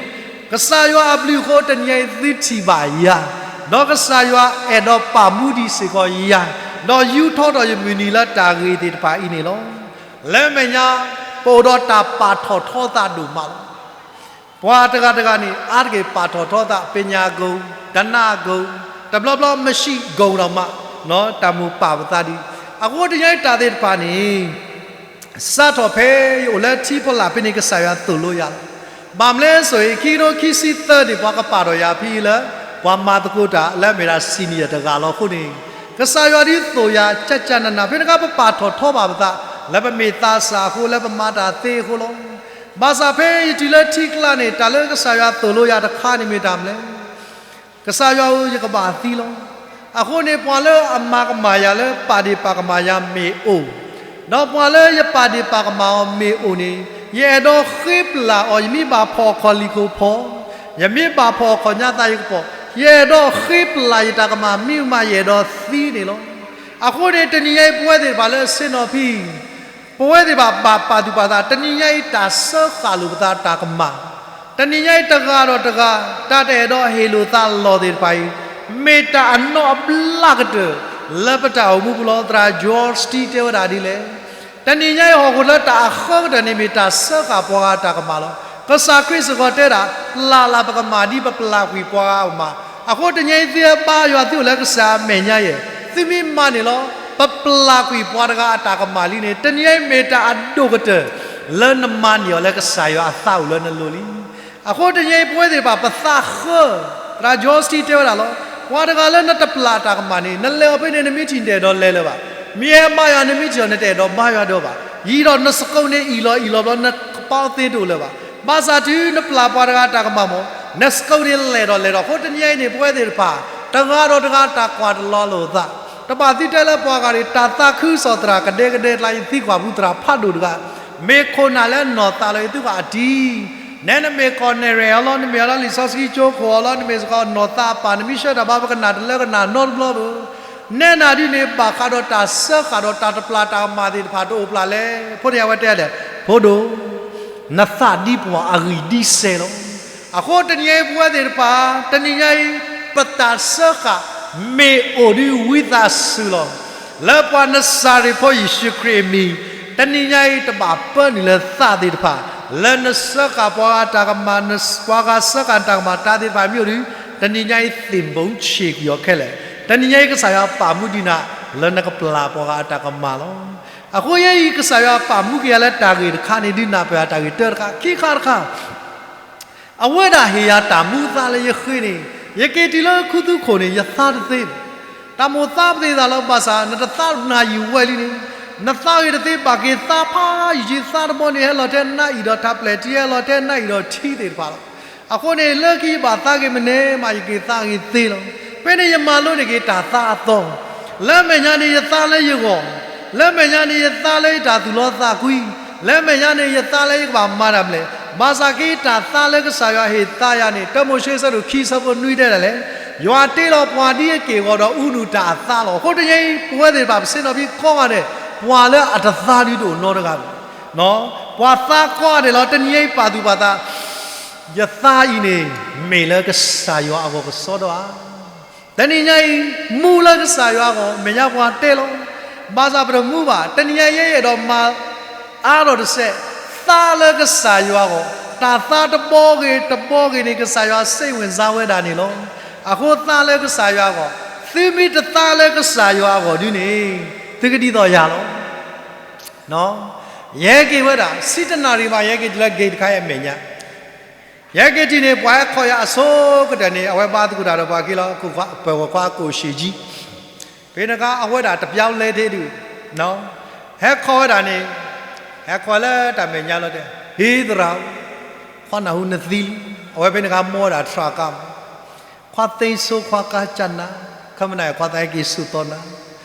ကစၢ်ယွၤအဘျုးအဃိ တနံၤအံၤသုထံၣ်ဘၣ်ယၤ, ဒီးကစၢ်ယွၤအဲၣ်ဒိးပာ်မူဒံးစ့ၢ်ကီးယၤ, ဒီးယူထီၣ်ထီၣ်ယမုၢ်နံၤလၢတၢ်ဂ့ၢ်သ့ၣ်တဖၣ်အံၤန့ၣ်လီၤ. လၢမဲာ်ညါ ပအိၣ်ဒီးတၢ်ပာ်ထီၣ်ထီသးဒိၣ်မးလီၤ. ပှၤတဂၤတဂၤန့ၣ် အါတက့ၢ်ပာ်ထီၣ်ထီသး ပညာဂုဏ်, ဓနဂုဏ်, တဘျီဘျီ မရှိဂုဏ်တောင်မှ, တၢ်မိၣ်ပာ်ပသးဒံး. အဃိတနံၤအံၤတၢ်သ့ၣ်တဖၣ်န့ၣ် စးထီၣ်ဖဲယအိၣ်လၢထံဖီလာ်ဖဲန့ၣ် ကစၢ်ယွၤသိၣ်လိယၤလီၤ. ဘၣ်မနုၤလဲၣ်ဆိုရင် ခံကထိခံဆံသၢန့ၣ် ပှၤကပာ်ထီၣ်ယၤဖဲအံၤလၢ ပှၤမၤသကိးတၢ်လၢအမ့ၢ်ဒၣ် senior တဂၤလီၤအဃိန့ၣ်, ကစၢ်ယွၤဒုးသိၣ်ယၤ ကကနနၤ ဖဲန့ၣ်အခါ ပပာ်ထီၣ်ထီဘၣ်ပသး လၢပမ့ၢ်သးစၢ်အဃိ လၢပမၤတၢ်သ့အဃိလီၤ. ဘၣ်ဆၣ်ဖဲယတုၤလၢထံကျါန့ၣ် တၢ်လၢကစၢ်ယွၤသိၣ်လိယၤတခါန့ၣ်မ့ၢ်တၢ်မနုၤလဲၣ် ကစၢ်ယွၤဧၢ ယကဘၣ်သံလီၤ. အဃိန့ၣ် ပှၤလၢအမၤကမၣ်ယၤလၢပာ်ဒ့ၣ်ပာ်ကမၣ်ယၤမ့ၢ်အိၣ်, ဒီးပှၤလၢယပာ်ဒ့ၣ်ပာ်ကမၣ်အီၤမ့ၢ်အိၣ်န့ၣ်, ယအဲၣ်ဒိးဃ့ပလၢ်အီၤ, ယမ့ၢ်ဘၣ်ဖီၣ်အခီၣ်လံၣ်ခိၣ်ဖီၣ်, ယမ့ၢ်ဘၣ်ဖီၣ်အခီၣ်ညါသးယကပီၤ, ယအဲၣ်ဒိးဃ့ပလၢ်ယတၢ်ကမၣ် မ့ၢ်မးယအဲၣ်ဒိးသံန့ၣ်လီၤ. အဃိန့ၣ် တနံၤညါအံၤ ပဝဲသ့ၣ်တဖၣ်လၢဆ့ၣ်နီၤဖံ ပဝဲသ့ၣ်တဖၣ်ဘၣ်ပာ်သူၣ်ပာ်သး တနံၤညါအံၤ တၢ်စၢဃာ်လိာ်ပသးတၢ်ကမၣ်, တနံၤညါအံၤ တဂၤဒီးတဂၤ တၢ်တအဲၣ်ဒိးဟ့ၣ်လိာ်သးလီၢ်သ့ၣ်တဖၣ်အံၤ, မ့ၢ်တၢ်အနီၢ်အဘျၣ်ကတၢၢ် လၢပတၢ်အိၣ်မူပူၤလီၤ. သရၣ် George T တဲဝဲဒၣ်ဒ်လဲၣ်, တနံၤညါအံၤ ဟီၣ်ခိၣ်လၢတၢ်အဃၢကတၢၢ်န့ၣ် မ့ၢ်တၢ်စၢဃာ်ပှၤဂၤတၢ်ကမၣ်လီၤ. ကစၢ်ခရံာ်စ့ၢ်ကီးတဲဒၣ် ပျၢ်လၢ်ပကမၣ်ဒ်ပပျၢ်ကွံာ်ပှၤဂၤအမၢ်. အဃိတနံၤအံၤ သုဟဲဘါယွၤ သုအိၣ်လၢကစၢ်အမဲာ်ညါယဲၢ်, သုမ့ၢ်မၤန့ၣ်လီၤ ပပျၢ်ကွံာ်ပှၤတဂၤအတၢ်ကမၣ်လံန့ၣ် တနံၤအံၤမ့ၢ်တၢ်အဒိၣ်ကတၢၢ် လၢနမၤန့ၢ်အီၤလၢကစၢ်ယွၤအသးအိၣ်လၢနလိၤလံ. အဃိတနံၤအံၤ ပဝဲသ့ၣ်တဖၣ် ပသးဃၢ, သရၣ် George T တဲဝဲဒၣ်လီၤ, ပှၤတဂၤလၢနတပျၢ်တၢ်ကမၣ်န့ၣ် နလဲၤအီၤဖဲန့ၣ် နမ့ၢ်ထံၣ်နတအဲၣ်ဒိးလဲၤလၢၤဘၣ်. မ့ၢ်ဟဲဘါယွၤ နမ့ၢ်ထံၣ်အီၤ နတအဲၣ်ဒိးဘါယွၤဒီးဘၣ်. ယံာ်ဒီးနစကိးန့ၣ်အံၣ်လီၤအံၣ်လီၤဘျီ နကပီသ့တအိၣ်လၢၤဘၣ်. ဘၣ်ဆၣ်တုၤနပျၢ်ပှၤတဂၤတၢ်ကမၣ်မး နစကိးန့ၣ်လဲၤဒီးလဲၤဒီး အဃိတနံၤအံၤန့ၣ် ပဝဲသ့ၣ်တဖၣ် တဂၤဒီးတဂၤတၢ်ကွၢ်တလီၤလိာ်သး, တဘၣ်သုတဲလၢပှၤဂၤန့ၣ် တၢ်သးခုကစီၣ်သရၣ်ကဒဲကဒဲကျါ ယသံကွၢ်ဖုသရၣ်ဖးဒိၣ်တဂၤ, မ့ၢ်ခိၣ်နၢ်လၢနီၢ်သးလီၤ ယသံကွၢ်အတံၤ, နဲနမ့ၢ်ကီၢ်နဲၣ်ရဲၣ်အီၤလီၤ, နမ့ၢ်အီၤလၢလံာ်စီဆှံကၠိခိၣ်အီၤလီၤ, နမ့ၢ်စ့ၢ်ကီးနီၢ်သးအပၢ်, နမ့ၢ်ဆှၢတၢ်ဘါ ပကနၣ်တလၢကနၣ်နီတဘျီဘၣ်. နဲနၤဒ်န့ၣ် ဘၣ်ဃးဒီးတၢ်စၢဃာ်ဒီးတၢ်တပျၢ်တၢ်ကမၣ်သ့ၣ်တဖၣ်တအိၣ်ပျၢ်လဲၣ်. ဖိန့ၣ်အဝဲတဲလဲၣ်, ဖိဒိၣ် နသးဒ်ပှၤအဂံၢ်ဒ်စဲးလီၤ. အဃိတနံၤအံၤပဝဲသ့ၣ်တဖၣ် တနံၤညါအံၤ ပတၢ်စၢဃာ် မ့ၢ်အိၣ်ဒ်ဝံသးစူၤလီၤ. လၢပှၤနစၤရ့းဖိယ့ၣ်ၡူးခရံာ်အမံၤ, တနံၤညါအံၤ တဘၣ်ပၢနုာ်လၢသးသ့ၣ်တဖၣ်, လၢနစၢဃာ်ပှၤဂၤတၢ်ကမၣ်, ပှၤဂၤစၢဃာ်နတၢ်ကမၣ် တၢ်သ့ၣ်တဖၣ်မ့ၢ်အိၣ်ဒ်, တနံၤညါအံၤ သ့ၣ်ဘိဆ့ၣ်ကွံာ်အီၤခဲလၢာ်. တနံၤညါအံၤ ကစၢ်ယွၤပာ်မူဒံးနၤ လၢနကပျၢ်ပှၤဂၤအတၢ်ကမၣ်လီၤ. အဃိယဲအံၤ ကစၢ်ယွၤပာ်မူက့ၤယၤလၢတၢ်ဂ့ၢ်တခါန့ၣ် ဒုးနၢ်ပၢၢ်တၢ်ဂ့ၢ်တၢတခါ, ခံခါတခါ အဝဲဒၣ်ဟ့ၣ်ယၤတၢ်မူသါလၢယဃ့န့ၣ်, ယက့ၤတုၤလၢခူသူၣ်ခိၣ်န့ၣ် ယသါတသ့ဘၣ်. တၢ်မိၣ်သါပသ့ၣ်သးလီၤ, ဘၣ်ဆၣ်နတသါနၢ်ယံာ်ဝဲလံန့ၣ်, နသါဂ့ၤတသ့ ဘၣ်က့ၤသါဖးယံာ်က့ၤသါတဘီန့ၣ် ဟဲလီၤထဲနါအံၣ်ဒီးထးပျဲၢ်ထံ ဟဲလီၤထဲနါအံၣ်ဒီးထံသ့ၣ်တဖၣ်လီၤ. အဃိန့ၣ် လၢခံယဘၣ်သါဂ့ၤမနုၤမး ယက့ၤသါဂ့ၤသ့လီၤ. ဖဲန့ၣ်ယမၤလိန့ၢ်က့ၤတၢ်သါအသီ လၢမဲာ်ညါန့ၣ် ယသါလၢယဂီၢ်, လၢမဲာ်ညါန့ၣ် ယသါလၢယတၢ်သူၣ်လီသးကွံ, လၢမဲာ်ညါန့ၣ် ယသါလၢယကဘၣ်မၤတၢ်မနုၤလဲၣ်. ဘၣ်ဆၣ်က့တၢ်သါလၢကစၢ်ယွၤဟ့ၣ်သါယၤန့ၣ် တၢမိၤၡ့ဆၢဒိၣ်ခံဆၢဖိနွံတဲဒ်လဲၣ်, ယွၤတ့လီၤပှၤဒ်အက့ၢ်အဂီၤဒီးအူနူၢ်တၢ်အသါလီၤ. အဃိတနံၤအံၤ ပဝဲသ့ၣ်တဖၣ်ပဆ့ၣ်နီၤဖံကိးဂၤဒဲး ပှၤလၢအတသါဒုးတအိၣ်နီတဂၤဘၣ်. ပှၤသါကိးဂၤဒဲးလီၤ. တနံၤအံၤပာ်သူၣ်ပာ်သး ယသါအံၤန့ၣ် မ့ၢ်လၢကစၢ်ယွၤအဂီၢ်ကစီဒီဧါ. တနံၤညါအံၤ မူလၢကစၢ်ယွၤအဂီၢ် မဲာ်ညါပှၤတဲလီၤ. ဘၣ်ဆၣ်ပတမူဘၣ်. တနံၤညါအံၤ ယအဲၣ်ဒိးမၤအါထီၣ်တစဲး သါလၢကစၢ်ယွၤအဂီၢ်, တၢ်သါတဘီဂ့ၤတဘီဂ့ၤန့ၣ် ကစၢ်ယွၤစ့ၣ်ဝ့ၣ်စါဝဲဒၣ်န့ၣ်လီၤ. အဃိသါလၢကစၢ်ယွၤအဂီၢ်, သုမ့ၢ်တသါလၢကစၢ်ယွၤအဂီၢ်ဒုန့ၣ် သုကဒ်သိးယၤလီၤ. ယဟဲက့ၤဝဲဒၣ် ဆံတနၣ်ရံၣ်ဘၣ် ယဟဲက့ၤတုၤလၢ gate တခါအံၤအမဲာ်ညါ ယဟဲက့ၤထံၣ်န့ၣ် ပှၤဟဲခီယၤအဆိကတၢၢ်န့ၣ် အဝဲဘါသကိးတၢ်ဒီးပှၤက့ၤလီၤ ပၢၤကီၢ်ခွါကိၣ်ရှံၣ်ကၠံ, ဖဲန့ၣ်အခါ အဝဲဒၣ်တပျီလဲထဲဒုး, ဟဲခီဝဲဒၣ်န့ၣ်, ဟဲခီလၢတၢ်မဲာ်ညါလီၤတဲ, ဟ့သရၣ်ဧၢ, ခွါနၢ်ဟူနသံလံ အဝဲဖဲန့ၣ်အခါမ့ၢ်ဝဲဒၣ် truck ကါမး, ခွါသ့စိခွါကါကၢ်နၤ, ခီမနၤ ခွါသးဟဲက့ၤဆိးသီနၤ,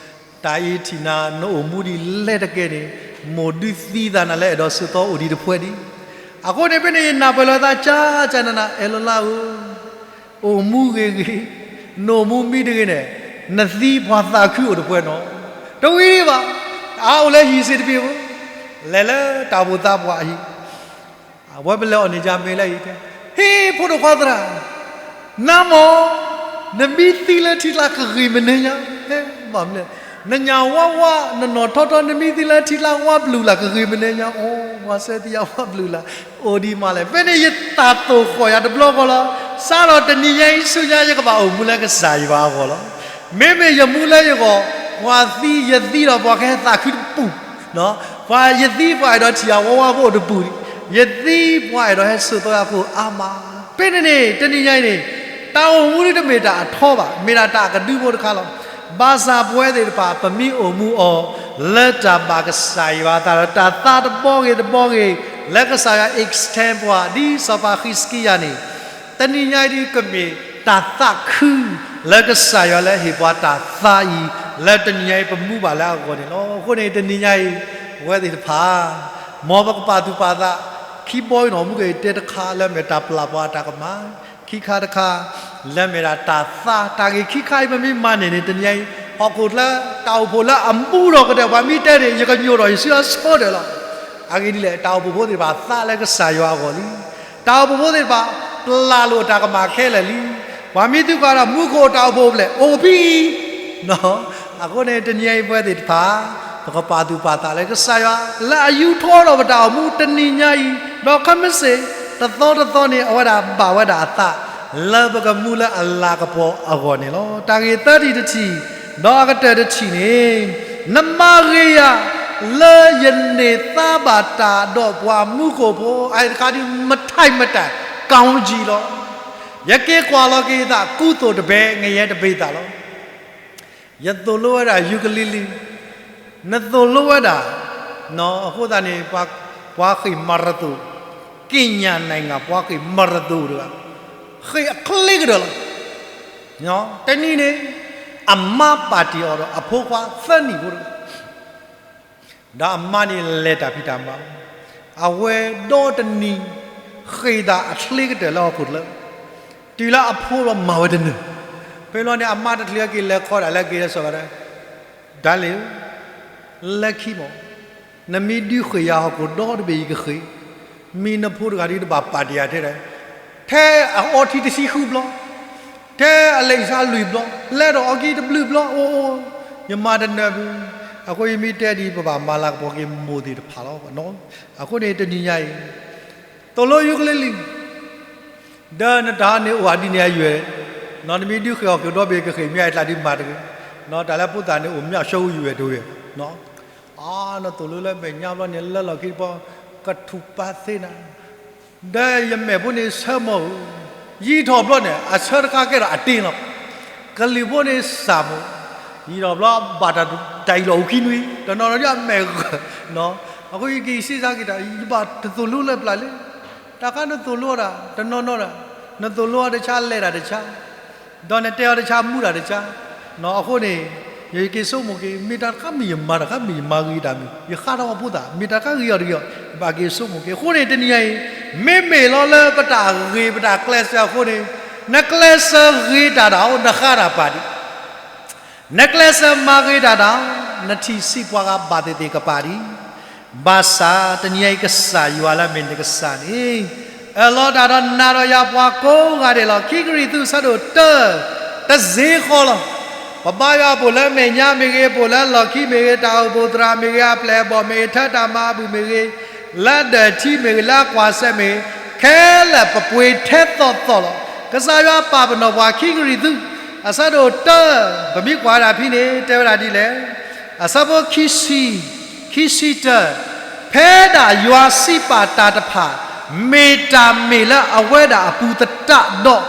တၢ်အံၤထံၣ်နၤ နအိၣ်မူဒ်လဲၣ်တက့ၢ်န့ၣ်, မိၢ်ဒုးသံသးနၤလၢအဲၣ်ဒိးဆိးသီအိၣ်ဒံးတဖှဲဒံး. အဃိန့ၣ်ဖဲန့ၣ် ယနၢ်ပၢၢ်လီၤသးကၢ်ကၢ်နၤနၤ အဲၣ်လီၤလၢဧၢ, အိၣ်မူဂ့ၤဂ့ၤ, နအိၣ်မူမံတဂ့ၤန့ၣ်, နသံပှၤသးခုအိၣ်တဖှဲနီၤ, တဝံၤဒံးဘၣ်, အအိၣ်လၢဟံၣ်စ့ၢ်တပ့ၤဖိ, လဲၤလၢတၢ်အိၣ်ဖှိၣ်သးပှၢ်အဟံၣ် အဝဲပလဲၤအီၣ်န့ၢ်ယၤမ့ၤလၢအံၤတဲ, ဟ့ၣ်ဖိဒိၣ်ခွါသရၣ်, နမ့ၢ်, နမံသံလၢထံကျါကဂ့ၤမနုၤညါ, ဟဲ, ဘၣ်မနုၤလဲၣ်, နညၣ်ဝါဝါ နနီၢ်ထီထီ နမံသံလၢထံကျါဝါဘျုးလၢ်ကဂ့ၤမနုၤညါ, အိၣ် ပှၤဆှၢသံယၤဝါဘျုးလၢ်, အိၣ်ဒံးမးလဲၣ်. ဖဲန့ၣ်ယသးသိၣ်ဃီၣ်ယၤတဘျီဃီလီၤ, စးထီၣ်တနံၤညါအံၤဆူညါ ယကဘၣ်အိၣ်မူလၢကစၢ်ယွၤအဂီၢ်လီၤ. မ့မ့ၢ်ယမူလၢယဂီၢ်, ပှၤသံယသံဒီးပှၤကဟဲသးခုတပူၤ, ပှၤယသံပှၤအဲၣ်ဒိးထံၣ်ယၤဝါဝါဖိအိၣ်တပူၤ, ယသံပှၤအဲၣ်ဒိးဟဲဆိးသီယၤခိၣ်အါမး. ဖဲန့ၣ်န့ၣ် တနံၤညါအံၤန့ၣ်, တၢ်အိၣ်မူဒ်တမ့ၢ်တၢ်အထီဘၣ်, မ့ၢ်ဒၣ်တၢ်အကဒုဖိတခါလီၤ. ဘၣ်ဆၣ်ပဝဲသ့ၣ်တဖၣ် ပမ့ၢ်အိၣ်မူအီၤ လၢတၢ်ဘၣ်ကစၢ်ယွၤအသးဒီး တၢ်သးတဘီဂ့ၤတဘီဂ့ၤ, လၢကစၢ်ယွၤ extend ပှၤ ဒ်စီၤပၤဃံးစကံယၤန့ၣ်, တနံၤညါအံၤဒ်ကမ့ၢ်တၢ်သးခု လၢကစၢ်ယွၤလၢဟ့ၣ်ပှၤတၢ်သးအံၤ, လၢတနံၤညါအံၤပမူဘၣ်လၢအဂီၢ်န့ၣ်လီၤ. အဃိန့ၣ်တနံၤညါအံၤ, ပဝဲသ့ၣ်တဖၣ်, မ်ပကပာ်သူၣ်ပာ်သး, ခံဘီအံၤန့ၣ် မူက့ၤတဲတခါလၢမ့ၢ်တၢ်ပျၢ်ပှၤတၢ်ကမၣ်, ခံခါတခါ, လၢမ့ၢ်ဒၣ်တၢ်သး, တၢ်ဂ့ၢ်ခံခါအံၤပမ့ၢ်မၤန့ၢ်န့ၣ် တနံၤညါအံၤ, ဟီၣ်ခိၣ်ချၢ, တၢ်အိၣ်ဖှိၣ်လၢအမူထီၣ်ကတၢၢ် ပှၤမ့ၢ်တဲန့ၣ် ယကညိၣ်ထီၣ်ယစုအဆိဒၢးလီၤ. အဂ့ၢ်ဒ်လဲၣ်, တၢ်အိၣ်ဖှိၣ်ဖိသ့ၣ်တဖၣ်သးလၢကစၢ်ယွၤအဂီၢ်လံ. တၢ်အိၣ်ဖှိၣ်ဖိသ့ၣ်တဖၣ်, ပျၢ်လိာ်တၢ်ကမၣ်ခဲလၢာ်လံ. ပှၤမ့ၢ်သုကွၢ်ဒီး မူခိၣ်တၢ်အိၣ်ဖှိၣ်ဖျဲၣ် အိၣ်ဖဲအံၤ အဃိန့ၣ်တနံၤညါအံၤပဝဲသ့ၣ်တဖၣ်, ပကပာ်သူၣ်ပာ်သးလၢကစၢ်ယွၤ, လၢအယူးထီၣ်ထီၣ်ပတၢ်အိၣ်မူတနံၤညါအံၤ, ဒီးခဲမုၢ်ဆ့ၣ်, တသီတသီန့ၣ် အဝဲဒၣ်ဘၣ်ဝဲဒၣ်အသး, လၢပကမူလၢအလၤကပီၤအဂီၢ်န့ၣ်လီၤ. တၢ်ဂ့ၢ်သၢထံၣ်တထံၣ်, ဒီးအကတၢၢ်တထံၣ်န့ၣ်, နမၤဂ့ၤယၤ, လၢယန့ၢ်သါဘၣ်တၢ်ဒီးပှၤမူခိၣ်ဖိ, အအံၤတခါဒ်မထံၣ်မတၤ, ကီၢ်ကံလီၤ. ယက့ၤကွၢ်လီၤက့ၤယသး ကူသိၣ်တဘဲ ငရဲတဘ့ၣ်သးလီၤ. ယသိၣ်လိဝဲဒၣ် ukulele, နသိၣ်လိဝဲဒၣ်, အဃိသတးန့ၣ်, ပှၤဃ့ၢ်မၤရသိၣ်, က့ညၣ်နံၣ်ဂၤ ပှၤဃ့ၢ်မၤရသိၣ်တဂၤ, ဃ့ၢ်အချ့ကတၢၢ်လီၤ. တနံၤန့ၣ်, အမါပာ်တ့ၢ်အီၤဒီးအဖိခွါသၢနံၣ်ဖိတဂၤ ဒီးအမါန့ၣ်လဲၤတၢ်ဖံးတၢ်မၤ, အဝဲဒီတနံၤ, ဃ့ၢ်သးအချ့ကတၢၢ်လၢဟီၣ်ခိၣ်ချၢ, တုၤလၢအဖိလီၤမၤဝဲတနၢၤ, ဖဲလီၤန့ၣ် အမါတချုးက့ၤလဲၤခီဒၣ်လၢက့ၤလၢစီၤပၤ, ဒါလံဧၢ, လၢခံမး, နမ့ၢ်ဒုးဃ့ၢ်ယၤဟီၣ်ခိၣ်ဒီတဘ့ၣ်အံၤကဃ့ၢ်, မ့ၢ်နဖိတဂၤဒ်တဘၣ်ပာ်တ့ၢ်ယၤထဲလဲၣ်, ထဲအအီထံတဆံဃုဘျီ ထဲအလဲၤအံၤဆါလွံၢ်ဘျီ, လဲၤဒီးအီက့ၤတဘျုးဘျီ, အိ, ယမၤတနၢၤဘၣ်. အဃိယမ့ၢ်တဲဒ်အံၤ ပဘၣ်မၤလၤကပီၤက့ၤမိၢ်သ့ၣ်တဖၣ်လီၤ. အဃိန့ၣ်တနံၤညါအံၤ, သိၣ်လိ ukulele, ဒီးနတၢ်န့ၣ်အိၣ်ဒ်န့ၣ်အယွဲၢ်, နမ့ၢ်ဒုးဃ့ၢ်ဟီၣ်ခိၣ်ဒီဘ့ၣ်ကဃ့ၢ် မ့ၢ်အတၢ်ဒုးမၤတဂ့ၤ, တၢ်လၢဖိသၣ်န့ၣ်အိၣ်မ့ၢ်အဆၢဝဲယွဲၢ်တဝဲၢ်, အါ နသိၣ်လိလၢမဲာ်ညါဘျီန့ၣ် လၢလီၢ်ခံတပီၤ, ကထူၣ်ပာ်သ့နၤ ဒီးယမဲာ်ဖိန့ၣ်ဆၢမိၢ်ဧၢ, ယံာ်ထီၣ်ဘျီန့ၣ် အဆၢတခါကဲထီၣ်အတ့လီၤ. ကလံၤဖိန့ၣ်စၢ်မိၢ်, ယံာ်ထီၣ်ဘျီဘၣ်တၢ်အံၤလီၤအူခံနွံ, တနီၤနီၤဒ်အမဲာ်ဂၢၢ်, အဃိယက့ၤစံးဆါက့ၤတၢ် ယဘၣ်တသိၣ်လိလၢပျၢ်လံ, တၢ်ခါနသိၣ်လိတၢ် တနီၤနီၤဒီး, နသိၣ်လိအီၤတဆါလဲၤတၢ်တဆါ ဒီးနတဲအီၤတဆါမူတၢ်တဆါ, အဃိန့ၣ်, ယက့ၤဆိကမိၣ်က့ၤ မ့ၢ်တၢ်တခါမ့ၢ်ယမၤတခါမ့ၢ်ယမၤဂ့ၤတၢ်မ့ၢ် ယဃါထီၣ်အဖိသၣ် မ့ၢ်တၢ်တခါဂ့ၤအီၤတဂ့ၤအီၤ, ယဘၣ်က့ၤဆိကမိၣ်က့ၤ. အဃိန့ၣ်တနံၤညါအံၤ, မ့မ့ၢ်လီၤလၢပတၢ်ဂ့ၤပတၢ်ကျဲးစၢးအဃိန့ၣ်, နကျဲးစၢးဂ့ၤတၢ်ဒၣ်အိၣ် နဃါတၢ်ပာ်ဒံး နကျဲးစၢးမၤဂ့ၤတၢ်ဒၣ်, နထံၣ်ဆံးပှၤဂၤဘၣ်သ့ၣ်သ့ၣ်ကပာ်ဒံး, ဘၣ်ဆၣ်တနံၤအံၤကစၢ်ယွၤလၢအမ့ၢ်နကစၢ်န့ၣ်, အၢၣ်လီၤတၢ်ဒီးနၤဒီးယၤပှၤကိးဂၤဒဲးလီၤ. ခံကရံၣ်သူး အဆၢဒိၣ်တၢ, တစ့ဃီလီၤ. ပဘါယွၤပအိၣ်လၢမဲာ်ညါမ့ၢ်ဂ့ၤ, ပအိၣ်လၢလီၢ်ခံမ့ၢ်ဂ့ၤ, တၢ်အိၣ်ဖှိၣ်သရၣ်မ့ၢ်ဂ့ၤ, အပျဲၢ်အဘီၣ်မ့ၢ်ဂ့ၤ, ထၢတၢ်မၤအဘူၣ်မ့ၢ်ဂ့ၤ, လၢဒၢးထံမ့ၢ်ဂ့ၤ, လၢအကွၢ်စဲမ့ၢ်ဂ့ၤ, ခဲလၢာ်ပပှ့ၤထဲသိးသိးလီၤ. ကစၢ်ယွၤပာ်ပနီၣ်ပှၤ ခံကရံၣ်သူး, အဆၢဒိၣ်တၢ, ပမ့ၢ်ကွၢ်ဝဲဒၣ်ဖဲန့ၣ် တဲဝဲဒၣ်ဒ်လဲၣ်. အဆၢဖိခံဆံ, ခံဆံတၢ, ဖဲဒၣ်ယွၤစံးပာ်တၢ်တဖၣ်, မ့ၢ်တၢ်မ့ၢ်လၢအဝဲဒၣ်အပူၤသတးဒီး,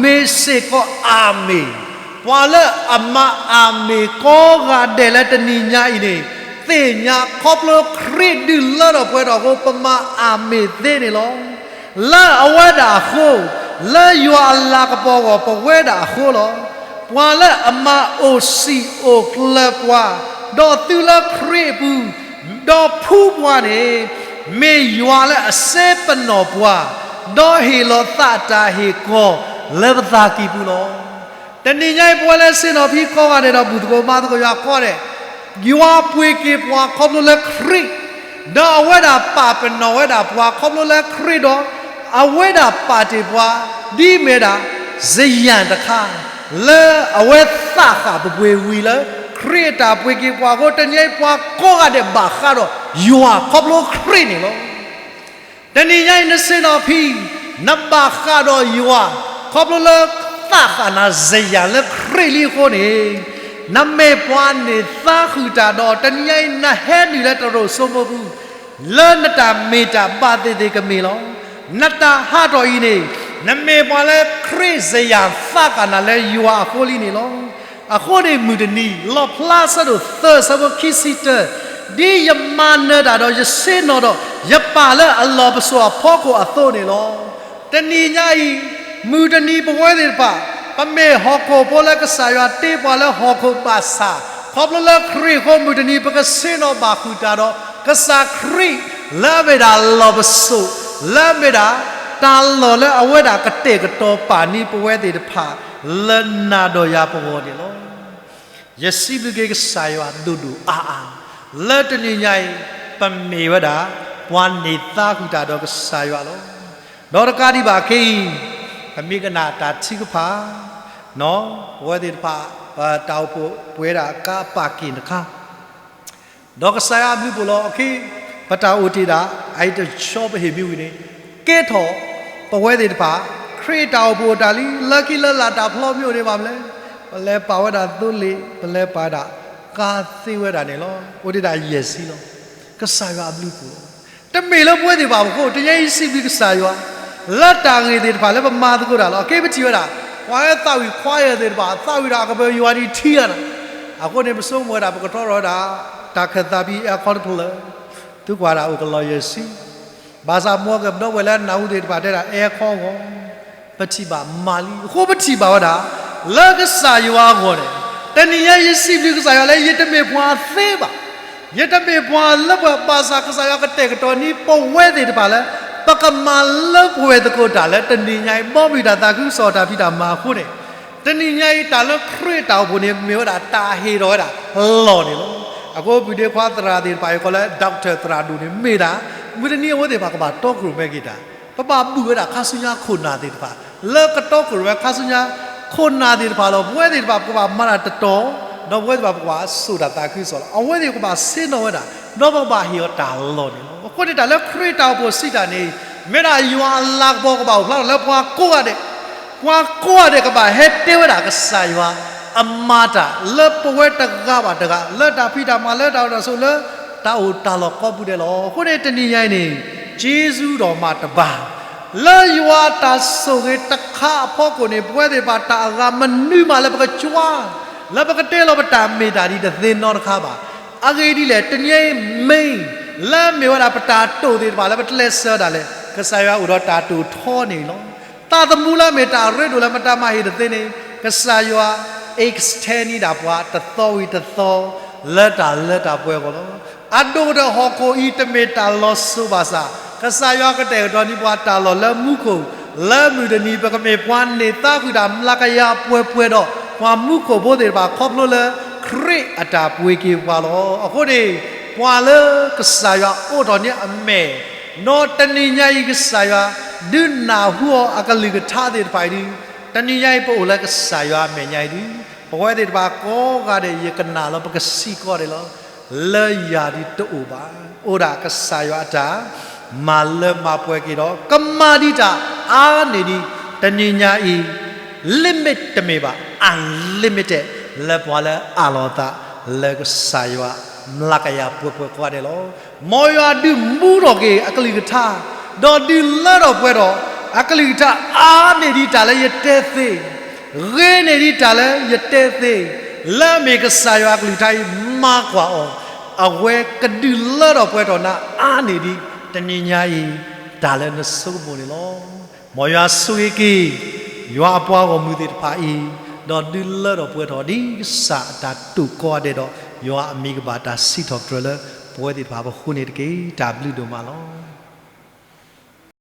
မ့ၢ်စ့ၢ်ကီးအၤမ့ၣ်. ပှၤလၢအမၤအၤမ့ၣ်ကိးဂၤဒဲးလၢတနံၤညါအံၤန့ၣ်, သ့ၣ်ညါခီဖျိခရံာ်ဒုးလၢထီၣ်ပှဲၤထီၣ်အဃိ ပမၤအၤမ့ၣ်သ့န့ၣ်လီၤ. လၢအဝဲဒၣ်အဃိ, လၢယွၤအလၤကပီၤအဂီၢ် ပဝဲဒၣ်အဃိလီၤ. ပှၤလၢအမၤအိၣ်စံာ်အိၣ်ကျၢၤပှၤ, ဒီးသုလၢခရံာ်အပူၤ, ဒီးဖှူပှၤန့ၣ်, မ့ၢ်ယွၤလၢအစဲပနီၣ်ပှၤ, ဒီးဟ့ၣ်လီၤသးအတၢ်ဟ့ၣ်ကီၤလၢပသးကံၢ်ပူၤလီၤ. တနံၤညါအံၤ ပဝဲလၢဆ့ၣ်နီၤဖံကိးဂၤဒဲးဒီး ဘူၣ်သကိးဘါသကိးယွၤကိးဂၤဒဲး, ယွၤပှ့ၤက့ၤပှၤခီဖျိလၢခရံာ်, ဒီးအဝဲဒၣ်ပာ်ပနီၣ်ဝဲဒၣ်ပှၤခီဖျိလၢခရံာ်ဒီး အဝဲဒၣ်ပာ်တ့ၢ်ပှၤ ဒ်မ့ၢ်ဒၣ် စယၣ်တခါ လၢအဝဲသးဃာ်ပပှ့ၤဝံၤလၢ ခရံာ်အတၢ်ပှ့ၤက့ၤပှၤအဃိ တနံၤအံၤ ပှၤကိးဂၤဒဲးဘၣ်ဃးဒီး ယွၤခီဖျိခရံာ်န့ၣ်လီၤ. တနံၤညါအံၤ နဆ့ၣ်နီၤဖံ, နဘၣ်ဃးဒီးယွၤ ခီဖျိလၢသးဃာ်နၤစယၣ်လၢခရံာ်လံအဃိန့ၣ်, နမ့ၢ်ပှၤန့ၢ်သါဃုာ်တၢ်ဒီး တနံၤညါအံၤ နဟဲနုာ်လၢတရိာ်စိမိပူၤ လၢနတၢ်မ့ၢ်တၢ်ဘၣ်သ့ၣ်သ့ၣ်ကမ့ၢ်လီၤ. နတၢ်ဟးထီၣ်အံၤန့ၣ်, နမ့ၢ်ပှၤလၢခရံာ်စယၣ်သးဃာ်နၤလၢယွၤအဃိလံန့ၣ်လီၤ. အဃိန့ၣ်မုၢ်တနံၤ လီၣ်ဖျါဆၢဒိၣ်သၢဆၢဖိခံဆံတၢ, ဒ်ယမၤနၢၤတၢ်ဒီးယဆ့ၣ်နီၤဒီး ယပာ်လၢအလီၢ်ပစိာ်အဖီခိၣ်အသိးန့ၣ်လီၤ. တနံၤညါအံၤ, မုၢ်တနံၤပဝဲသ့ၣ်တဖၣ်, ပမ့ၢ်ဟီၣ်ခိၣ်ဖိလၢကစၢ်ယွၤတ့ပှၤလၢဟီၣ်ခိၣ်ဘၣ်ဆၣ်, ခီဖျိလၢခရံာ်အဃိ မုၢ်တနံၤပကဆ့ၣ်နီၤဘၣ်ဃုာ်တၢ်ဒီး ကစၢ်ခရံာ် လၢအမ့ၢ်ဒၣ်လီၢ်ပစိာ်, လၢအမ့ၢ်ဒၣ်တၢ်လီၢ်လၢအဝဲဒၣ်ကတဲာ်ကတီၤပာ်န့ၢ်ပဝဲသ့ၣ်တဖၣ် လၢနၤဒီးယၤပဂီၢ်န့ၣ်လီၤ. ယစံးဘျုးက့ၤကစၢ်ယွၤဒိၣ်ဒိၣ်အါအါ, လၢတနံၤညါအံၤ ပမ့ၢ်ဝဲဒၣ် ပှၤန့ၢ်သါဃုာ်တၢ်ဒီးကစၢ်ယွၤလီၤ. ဒီးတကးဒံးဘၣ်ခဲအံၤ, ပမ့ၢ်ကနၣ်တၢ်ထုကဖၣ်, ပဝဲသ့ၣ်တဖၣ် ပတၢ်အိၣ်ဖှိၣ်ပှဲၤဒၣ်ကါပၢ်က့ၤတခါ ဒီးကစၢ်ယွၤအဘျုးအဖှိၣ်လီၤ. အခဲအံၤ ပတၢ်အိၣ်တ့ၢ်ဒၣ် အအံၤတဆီပဟ့ၣ်မ့ၢ်ဝံၤန့ၣ်, ကဲထီၣ်ပဝဲသ့ၣ်တဖၣ် ခရံာ်တၢ်အိၣ်ဖှိၣ်အိၣ်တၢ်လံ, လၢခံလၢလာ်တၢ်ဖျီမ့ၢ်အိၣ်န့ၣ်ဘၣ်မနုၤလဲၣ်, ပလဲၤပာ်ဝဲဒၣ်သိလ့ၣ်, ပလဲၤပာ်ဝဲဒၣ်ကါသ့ဝဲဒၣ်န့ၣ်လီၤ. အိၣ်တ့ၢ်ဒၣ်ယဲၢ်ဆံလီၤ. ကစၢ်ယွၤအဘျုးအဖှိၣ်လီၤ. တမ့ၢ်လၢပဝဲသ့ၣ်တဖၣ်အဃိ, တနံၤညါအံၤစံးဘျုးကစၢ်ယွၤ လၢတၢ်ဂ့ၢ်သ့ၣ်တဖၣ်လၢပမၤသကိးတၢ်လီၤ. အခဲအံၤပထံၣ်ဝဲဒၣ် ပှၤလၢသးဝံၣ် choir သ့ၣ်တဖၣ် သးဝံၣ်ဒၣ်အကပၢၤယွၤဒံးထံဂၤနၤ, အဃိန့ၣ် ပဆိကမိၣ်ဝဲဒၣ် ပကထီထီၣ်ဝဲဒၣ် တၢ်ခၢၣ်သးဖဲ aircon တဖျၢၣ်, သုကွၢ်ဒၣ်အိၣ်ကလီၤယဲၢ်ဆံ, ဘၣ်ဆၣ်မ်ကဒီပုၢ်ဝဲၢ်လၢအနၢ်ဟူသ့ၣ်တဖၣ်တဲဒၣ် aircon အဂီၢ် ပထံၣ်ဘၣ်မၤလံ. အဃိပထံၣ်ဘၣ်ဝဲဒၣ် လၢကစၢ်ယွၤအဂီၢ်န့ၣ်, တနံၤညါယစံးဘျုးကစၢ်ယွၤလၢ ယတမ့ၢ်ပှၤသ့ဘၣ်, ယတမ့ၢ်ပှၤလၢပှဲၤဘၣ်ဆၣ် ကစၢ်ယွၤကတဲာ်ကတီၤန့ၢ်ပဝဲသ့ၣ်တဖၣ်လၢ ပကမၤလၢပှဲၤသကိးတၢ်လၢတနံၤညါအံၤ မ်မ့ၢ်တၢ်သးခုကစီၣ်တၢ်ဖံးတၢ်မၤအဃိန့ၣ်, တနံၤညါအံၤတၢ်လၢခရံာ်တၢ်အိၣ်ဖှိၣ်န့ၣ် မ့ၢ်ဝဲဒၣ်တၢ်ဟ့ၣ်ထီၣ်ဝဲဒၣ်လီၢ်န့ၣ်လီၤ. အဃိပုၢ်ဒ့ခွါသရၣ်သ့ၣ်တဖၣ်အံၤ ကိးလၢ doctor သရၣ်ဒိၣ်န့ၣ် မ့ၢ်ဒၣ် မုၢ်တနံၤအဝဲသ့ၣ်တဖၣ်ကဘၣ်တီခိၣ်ရိၣ်မဲက့ၤတၢ်, ပဘၣ်ဘူၣ်ဝဲဒၣ်ခါဆူညါခိၣ်နၢ်သ့ၣ်တဖၣ် လၢကတီခိၣ်ရိၣ်မဲခါဆူညါခိၣ်နၢ်သ့ၣ်တဖၣ်လီၤ. ပဝဲသ့ၣ်တဖၣ်ပကဘၣ်မၤတၢ်တတီၤ, ဒီးပဝဲသ့ၣ်တဖၣ်ပကဘၣ်စိာ်တၢ်သးခုကစီၣ်လီၤ. အဝဲသ့ၣ်ကဘၣ်ဆ့ၣ်နီၤဝဲဒၣ် ဒီးပကဘၣ်ဟ့ၣ်အီၤတၢ်လီၢ်န့ၣ်လီၤ. အဃိန့ၣ်တၢ်လၢခရံာ်တၢ်အိၣ်ဖှိၣ်စံးတၢ်န့ၣ်, မ့ၢ်ဒၣ်ယွၤအလၤကပီၤကဘၣ်အိၣ်ဖျါထီၣ်လၢပှၤကိးဂၤဒဲး, ပှၤကိးဂၤဒဲးကဘၣ်ဟဲတဲဝဲဒၣ်ကစၢ်ယွၤ အမၤတၢ်လၢပဝဲတဂၤဘၣ်တဂၤ လၢတၢ်ဖံးတၢ်မၤလၢတၢ်အိၣ်တၢ်ဆိးလၢ တၢ်အိၣ်တၢ်လီၢ်ကိးပူၤဒဲးလီၤ. အဃိန့ၣ်တနံၤညါအံၤန့ၣ်, ကျေးဇူးတော်မှာတပါ လၢယွၤတၢ်ဆိၣ်ဂ့ၤတခါအဖီခိၣ်န့ၣ် ပဝဲသ့ၣ်တဖၣ်တၢ်အဂၤမနုၤမးလၢပကကွၢ်, လၢပကတဲလီၤပတၢ်မ့ၢ်တၢ်ဒ်တသ့နီတခါဘၣ်. အဂ့ၢ်ဒ်လဲၣ်, တနံၤအံၤ မ့ၢ် လၢမ့ၢ်ဝဲဒၣ်ပတၢ်တိာ်သ့ၣ်တဖၣ်လၢပကျဲးစၢးဒၣ်လဲာ် ကစၢ်ယွၤအိၣ်ဒီးတၢ်တိာ်ထီန့ၣ်လီၤ. သးသမူလၢမ့ၢ်တၢ်ရ့ဒိၣ်လၢမတၤမၤဟ့ၣ်တသ့န့ၣ် ကစၢ်ယွၤ extend န့ၢ်ဒၣ်ပှၤတသီဝံၤတသီ လၢတၢ်လၢတၢ်ပှဲၤအဂီၢ်လီၤ. အဒိၣ်ကတၢၢ်ဟီၣ်ခိၣ်အံၤတမ့ၢ်တၢ်လီၤစိၤဘၣ်ဆၣ်, ကစၢ်ယွၤကတဲာ်ကတီၤန့ၢ်ပှၤတၢ်လီၢ်လၢမူခိၣ်, လၢမုၢ်တနံၤ ပကမ့ၢ်ပှၤန့ၢ်သါဃုာ်တၢ်မျးကယၤပှဲၤပှဲၤဒီး ပှၤမူခိၣ်ဖိသ့ၣ်တဖၣ်ခီဖျိလၢ ခရံာ်အတၢ်ပှ့ၤက့ၤပှၤလီၤ. အဃိန့ၣ် ပှၤလၢကစၢ်ယွၤအိးထီၣ်န့ၢ်အမဲာ်, ဒီးတနံၤညါအံၤကစၢ်ယွၤ ဒုးနၢ်ဟူအီၤအကလုၢ်ကထါသ့ၣ်တဖၣ်အံၤဒီး, တနံၤညါအံၤပအိၣ်လၢကစၢ်ယွၤအမဲာ်ညါအံၤဒီး, ပဝဲသ့ၣ်တဖၣ်ကိးဂၤဒဲး ယကနၣ်လီၤ ပကစံးကီးဒဲးလီၤ. လၢယၤဒ်တအိၣ်ဘၣ်, အိၣ်ဒၣ်ကစၢ်ယွၤအတၢ် မၤလၢမၤပှဲၤက့ၤဒီး ကမၤဒံးတၢ်အါန့ၢ်ဒံး တနံၤညါအံၤ limit တမ့ၢ်ဘၣ် unlimited လၢပှၤလၢအအးလီၤအသးလၢကစၢ်ယွၤ မျးကယၤပှဲၤပှဲၤကိးဂၤဒဲးလီၤ. မ်ယွၤဒုးမူထီၣ်က့ၤအကလုၢ်ကထါ, ဒီးဒုးလၢထီၣ်ပှဲၤထီၣ်အကလုၢ်ကထါ အါန့ၢ်ဒံးတၢ်လၢယတဲသ့, ဂ့ၤန့ၢ်ဒံးတၢ်လၢယတဲသ့, လၢအမ့ၢ်ကစၢ်ယွၤအကလုၢ်ကထါအံၤ မၤကွၢ်အီၤ, အဝဲကဒုးလၢထီၣ်ပှဲၤထီၣ်နၤအါန့ၢ်ဒံး တနံၤညါအံၤ တၢ်လၢနဆိကမိၣ်န့ၣ်လီၤ. မ်ယွၤဆိၣ်ဂ့ၤက့ၤ ယွၤအပှၤဂီၢ်မုၢ်သ့ၣ်တဖၣ်အံၤ, ဒီးဒုးလၢထီၣ်ပှဲၤထီၣ်ဒ်ကစၢ်အတၢ်တိာ်ကိးဂၤဒဲးဒီး ယွၤအမံၤကဘၣ်တၢ်စံးထီၣ်ပတြၢၤလၢပဝဲသ့ၣ်တဖၣ်အပူၤန့ၣ်တက့ၢ်. တၢ်ဘျုးဒိၣ်မးလီၤ.